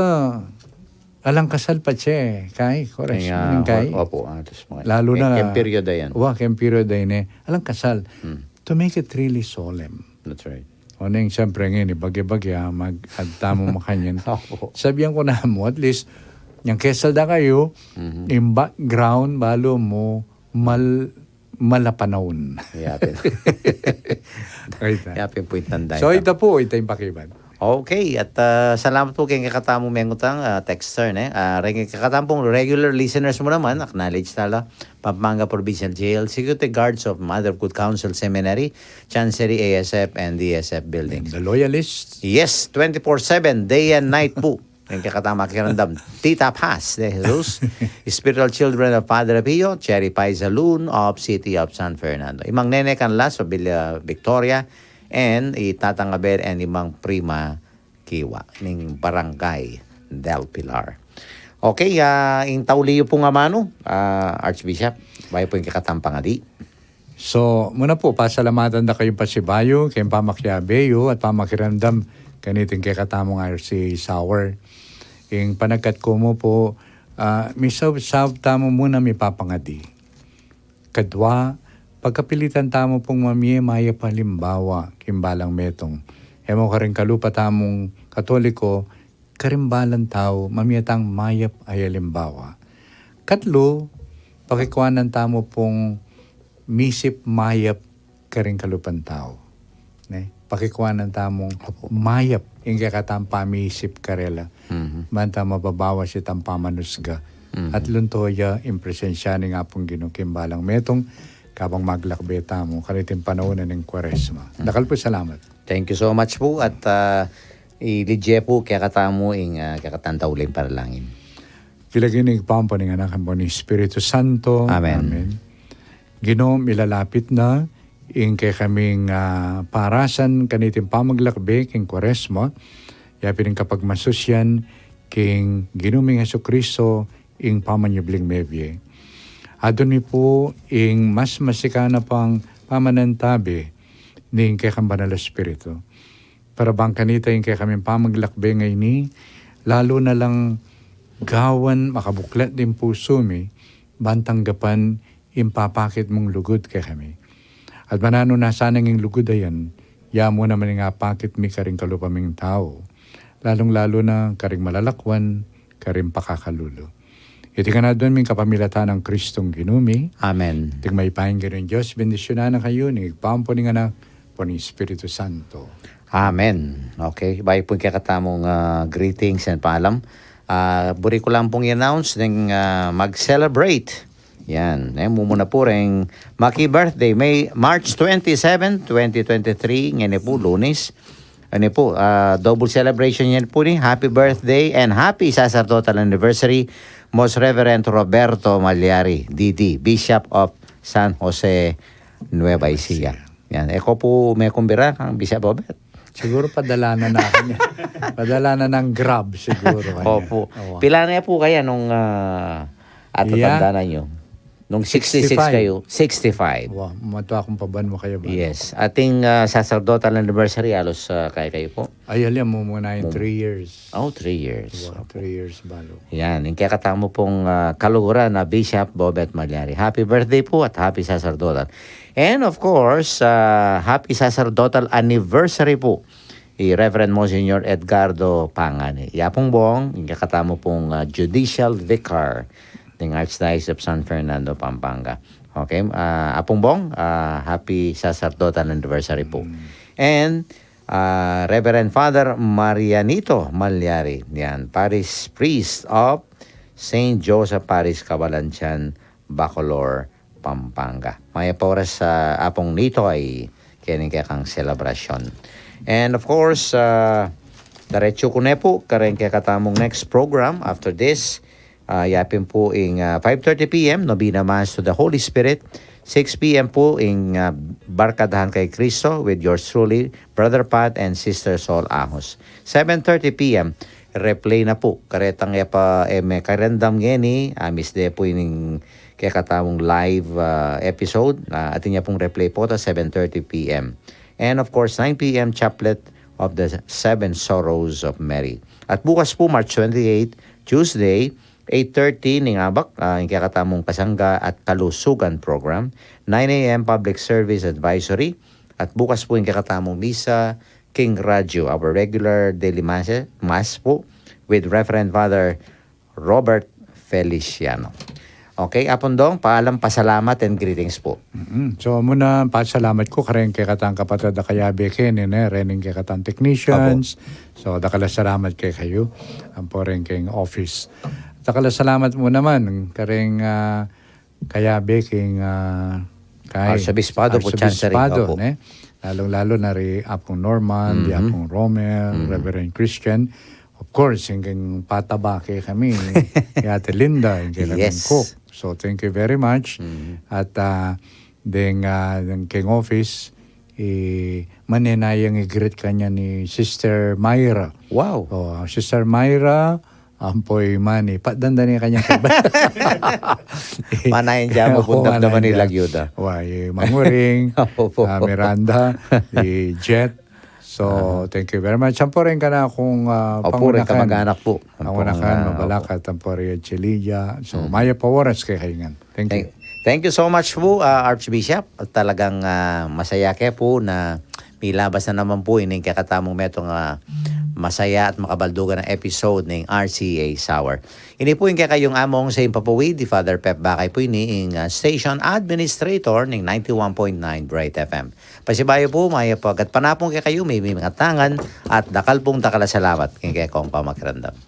alang kasal patse, kai, Kuaresma, ning kai. Opo, ah, tas mga, lalo na, keng period a yan. Wa, keng period a ini, alang kasal. Hmm. To make it really solemn. That's right. O neng, siyempre, ngeni, bage-bage, ah, mag-, ad tamu makanyan. Opo. Sabian ku na mu, at least, yang kesal da kayu, mhm, ing background, balu mu, mal-, malapanaun. Yapin. Ay, ta. Yapin pu ing tanda. So, ita pu, ita ing pakibat. Okay, at, ah, salamat pu keng kekatamung mengutang, ah, texter, ne? Ah, keng kekatamung regular listeners mu naman, acknowledge tala, Pampanga Provincial Jail, Security Guards of Mother of Good Counsel Seminary, Chancery, A S F, and D S F buildings. And the Loyalists. Yes, twenty-four seven, day and night pu. Ing kekatamung makiramdam, Tita Paz de Jesus, Spiritual Children of Padre Pio, Cherry Pie Saloon of City of San Fernando. I Mang Nene Canlas of Villa Victoria, and i Tatang Abel and i Mang Prima Kiwa, ning Barangay del Pilar. Okay, ah, ing tauli yu pung amanu, ah, Archbishop, bayu pu ing kekatamung pangadi. So, muna pu, pasalamatan da kayung pasibayu keng pamakiabe yu at pamakiramdam kaniting kekatamung R C A Hour. Ing panagkat ku mu pu, ah, misaub-saub tamu muna mipapangadi. Kadua, pagkapilitan tamu pung mamie mayap a alimbawa king balang metung. E mu karing kalupa tamung Katoliko, karing balang tau, mamie tang mayap a alimbawa. Katlu, pakikuanan tamu pung misip mayap karing kalupang tau. Ne? Pakikuanan tamung mayap ing kekatamung pamisip karela. Mhm. Ban ta mababawas itang pamanusga. Mhm. At lunto ya ing presensya ning Apung Ginu king balang metung, kabang maglakbe tamu kaniting panaun na ning Kuaresma. Mhm. Dakal pu salamat. Thank you so much pu, at, ah, ilidye pu kekatamu ing, ah, kekatang tauling panalangin. King lagyu ning Ibpa, ampo ning Anak, ampo ning Espiritu Santo. Amen. Amen. Ginu, milalapit na ing kekaming, ah, parasan kaniting pamaglakbe king Kuaresma, yapin ing kapagmasusyan king Ginu ming Jesucristo, ing pamanyubling mebie. Adwan mi pu ing mas masikan a pang pamanantabe ning kekang Banal a Espiritu. Para bang kanita ing kekaming pamaglakbe ngeni, lalu na lang gawan makabuklat ding pusu mi, ban tanggapan ing papakit mung lugud kekami. At mananu na sana ing lugud a yan, ya mu naman ing apakit mi karing kalupa ming tau, lalung-lalu na karing malalakwan, karing pakakalulu. Iti ngan adwan mi king kapamilatan nang Kristong Ginu mi. Amen. Ing mayupayang Ginung Dios, bendisyunan na kayu ning Ibpa, ampo ning Anak, ampo ning Espiritu Santo. Amen. Okay, bayu pu ing kekatamung, ah, greetings and paalam. Ah, buri ku lang pung i-announce ning, ah, mag-celebrate. Yan. Eh, mumuna pu reng maki-birthday, May, March twenty-seven, twenty twenty-three, ngeni pu, Lunes. Ngeni pu, ah, double celebration yan pu ni. Happy birthday and happy sacerdotal anniversary, Most Reverend Roberto Malyari, D D, Bishop of San Jose, Nueva Ecija. Yan. E ko pu mekumbira kang Bishop Obet. Siguru padala na na kanya. Padala na ng Grab siguru kanya. Opo. Owa. Pila na pu kaya nung, ah, atatanda na nyo? Nung sixty-six kayu? Sixty-five. Wa, matua kung paban mo kayo ba? Yes. Ating, ah, sacerdotal anniversary, alos, ah, kaya kayo po? Ay, alam mo muna yung three years. Oh, three years. Wa, three years balo. Yan, yung kaya katamu pong, ah, kaluguran na Bishop Bobet Malyari. Happy birthday po at happy sacerdotal. And of course, ah, happy sacerdotal anniversary po i Reverend Monsignor Edgardo Pangani. Yapong Bong, yung kaya katamu pong, ah, judicial vicar ng Archdiocese of San Fernando, Pampanga. Okay, ah, Apong Bong, ah, happy sacerdotal anniversary po. And, ah, Reverend Father Marianito Malyari, yan, Parish Priest of Saint Joseph Parish, Cabalantian, Bacolor, Pampanga. Mayap a oras, ah, Apong Nitoy, keni kekang selebrasyon. And of course, ah, diretsu ku ne pu kareng kekatamung next program after this. Ah, yapin pu ing, ah, five thirty P M, Novena Mass to the Holy Spirit. Six P M pu ing, ah, Barkadahan kay Cristo with yours truly, Brother Pat and Sister Sol Ahos. Seven thirty P M, replay na pu. Karetang e pa, e me karendam ngeni, ah, misde pu ining kekatamung live, ah, episode. Ah, atin ya pung replay pu ta seven thirty P M. And of course, nine p m Chaplet of the Seven Sorrows of Mary. At bukas po, March twenty-eight, Tuesday, eight thirty ning abak, ah, ing kekatamung kasangga at kalusugan program, nine a m public service advisory, at bukas po ing kekatamung misa, King Radio, our regular daily mass, mass po, with Reverend Father Robert Feliciano. Okay, Apondong, paalam, pasalamat and greetings po. Mm. So, muna, pasalamat ku kareng kekatang kapatad a kayabe keni, ne, rening kekatang technicians. So, dakal a salamat kekayu. Ampo reng keng office. Dakal a salamat mu naman kareng, ah, kayabe keng, ah, kay Arsobispado po, Chancery, Arsobispado, opo. Ne? Lalong-lalo na ri Apong Norman, di Apong Romel, Reverend Christian. Of course, ing keng pataba kekami, i Ate Linda, ing keng Yes. cook. So, thank you very much. At, ah, deng, ah, deng keng office, i manenayang i-greet kanya ni Sister Myra. Wow. Oh, Sister Myra, ampo i Manny. Patdan da ne kanya kaiba. Manayang dyan, Opo, mapundang naman manayang nila dyan. Yuda. Wa, i Manguring, Opo. Ah, Miranda, i Jet. So, thank you very much. Ampo rin kanakung, ah, Opo, rin pangunakan. Kamag-anak po. Ampo, Pangunakan, ah, mabalakat, ampo rin Chililla. So, maya pa oras kekayu ngan. Thank you. Thank, thank you so much po, ah, Archbishop. At talagang, ah, masaya ke po na milabas na naman po ining kekatamung metung, ah, masaya at makabaldugan na episode ning R C A Sour. Ini po ing kekayung among sa impapawid, di Father Pep Bakay po ini ing, ah, station administrator ning ninety-one point nine Bright F M. Pasibayu po, mayap po, agad panapung kekayu, mayap a tangan, at dakal pung dakal a salamat king kekong pamakiramdam.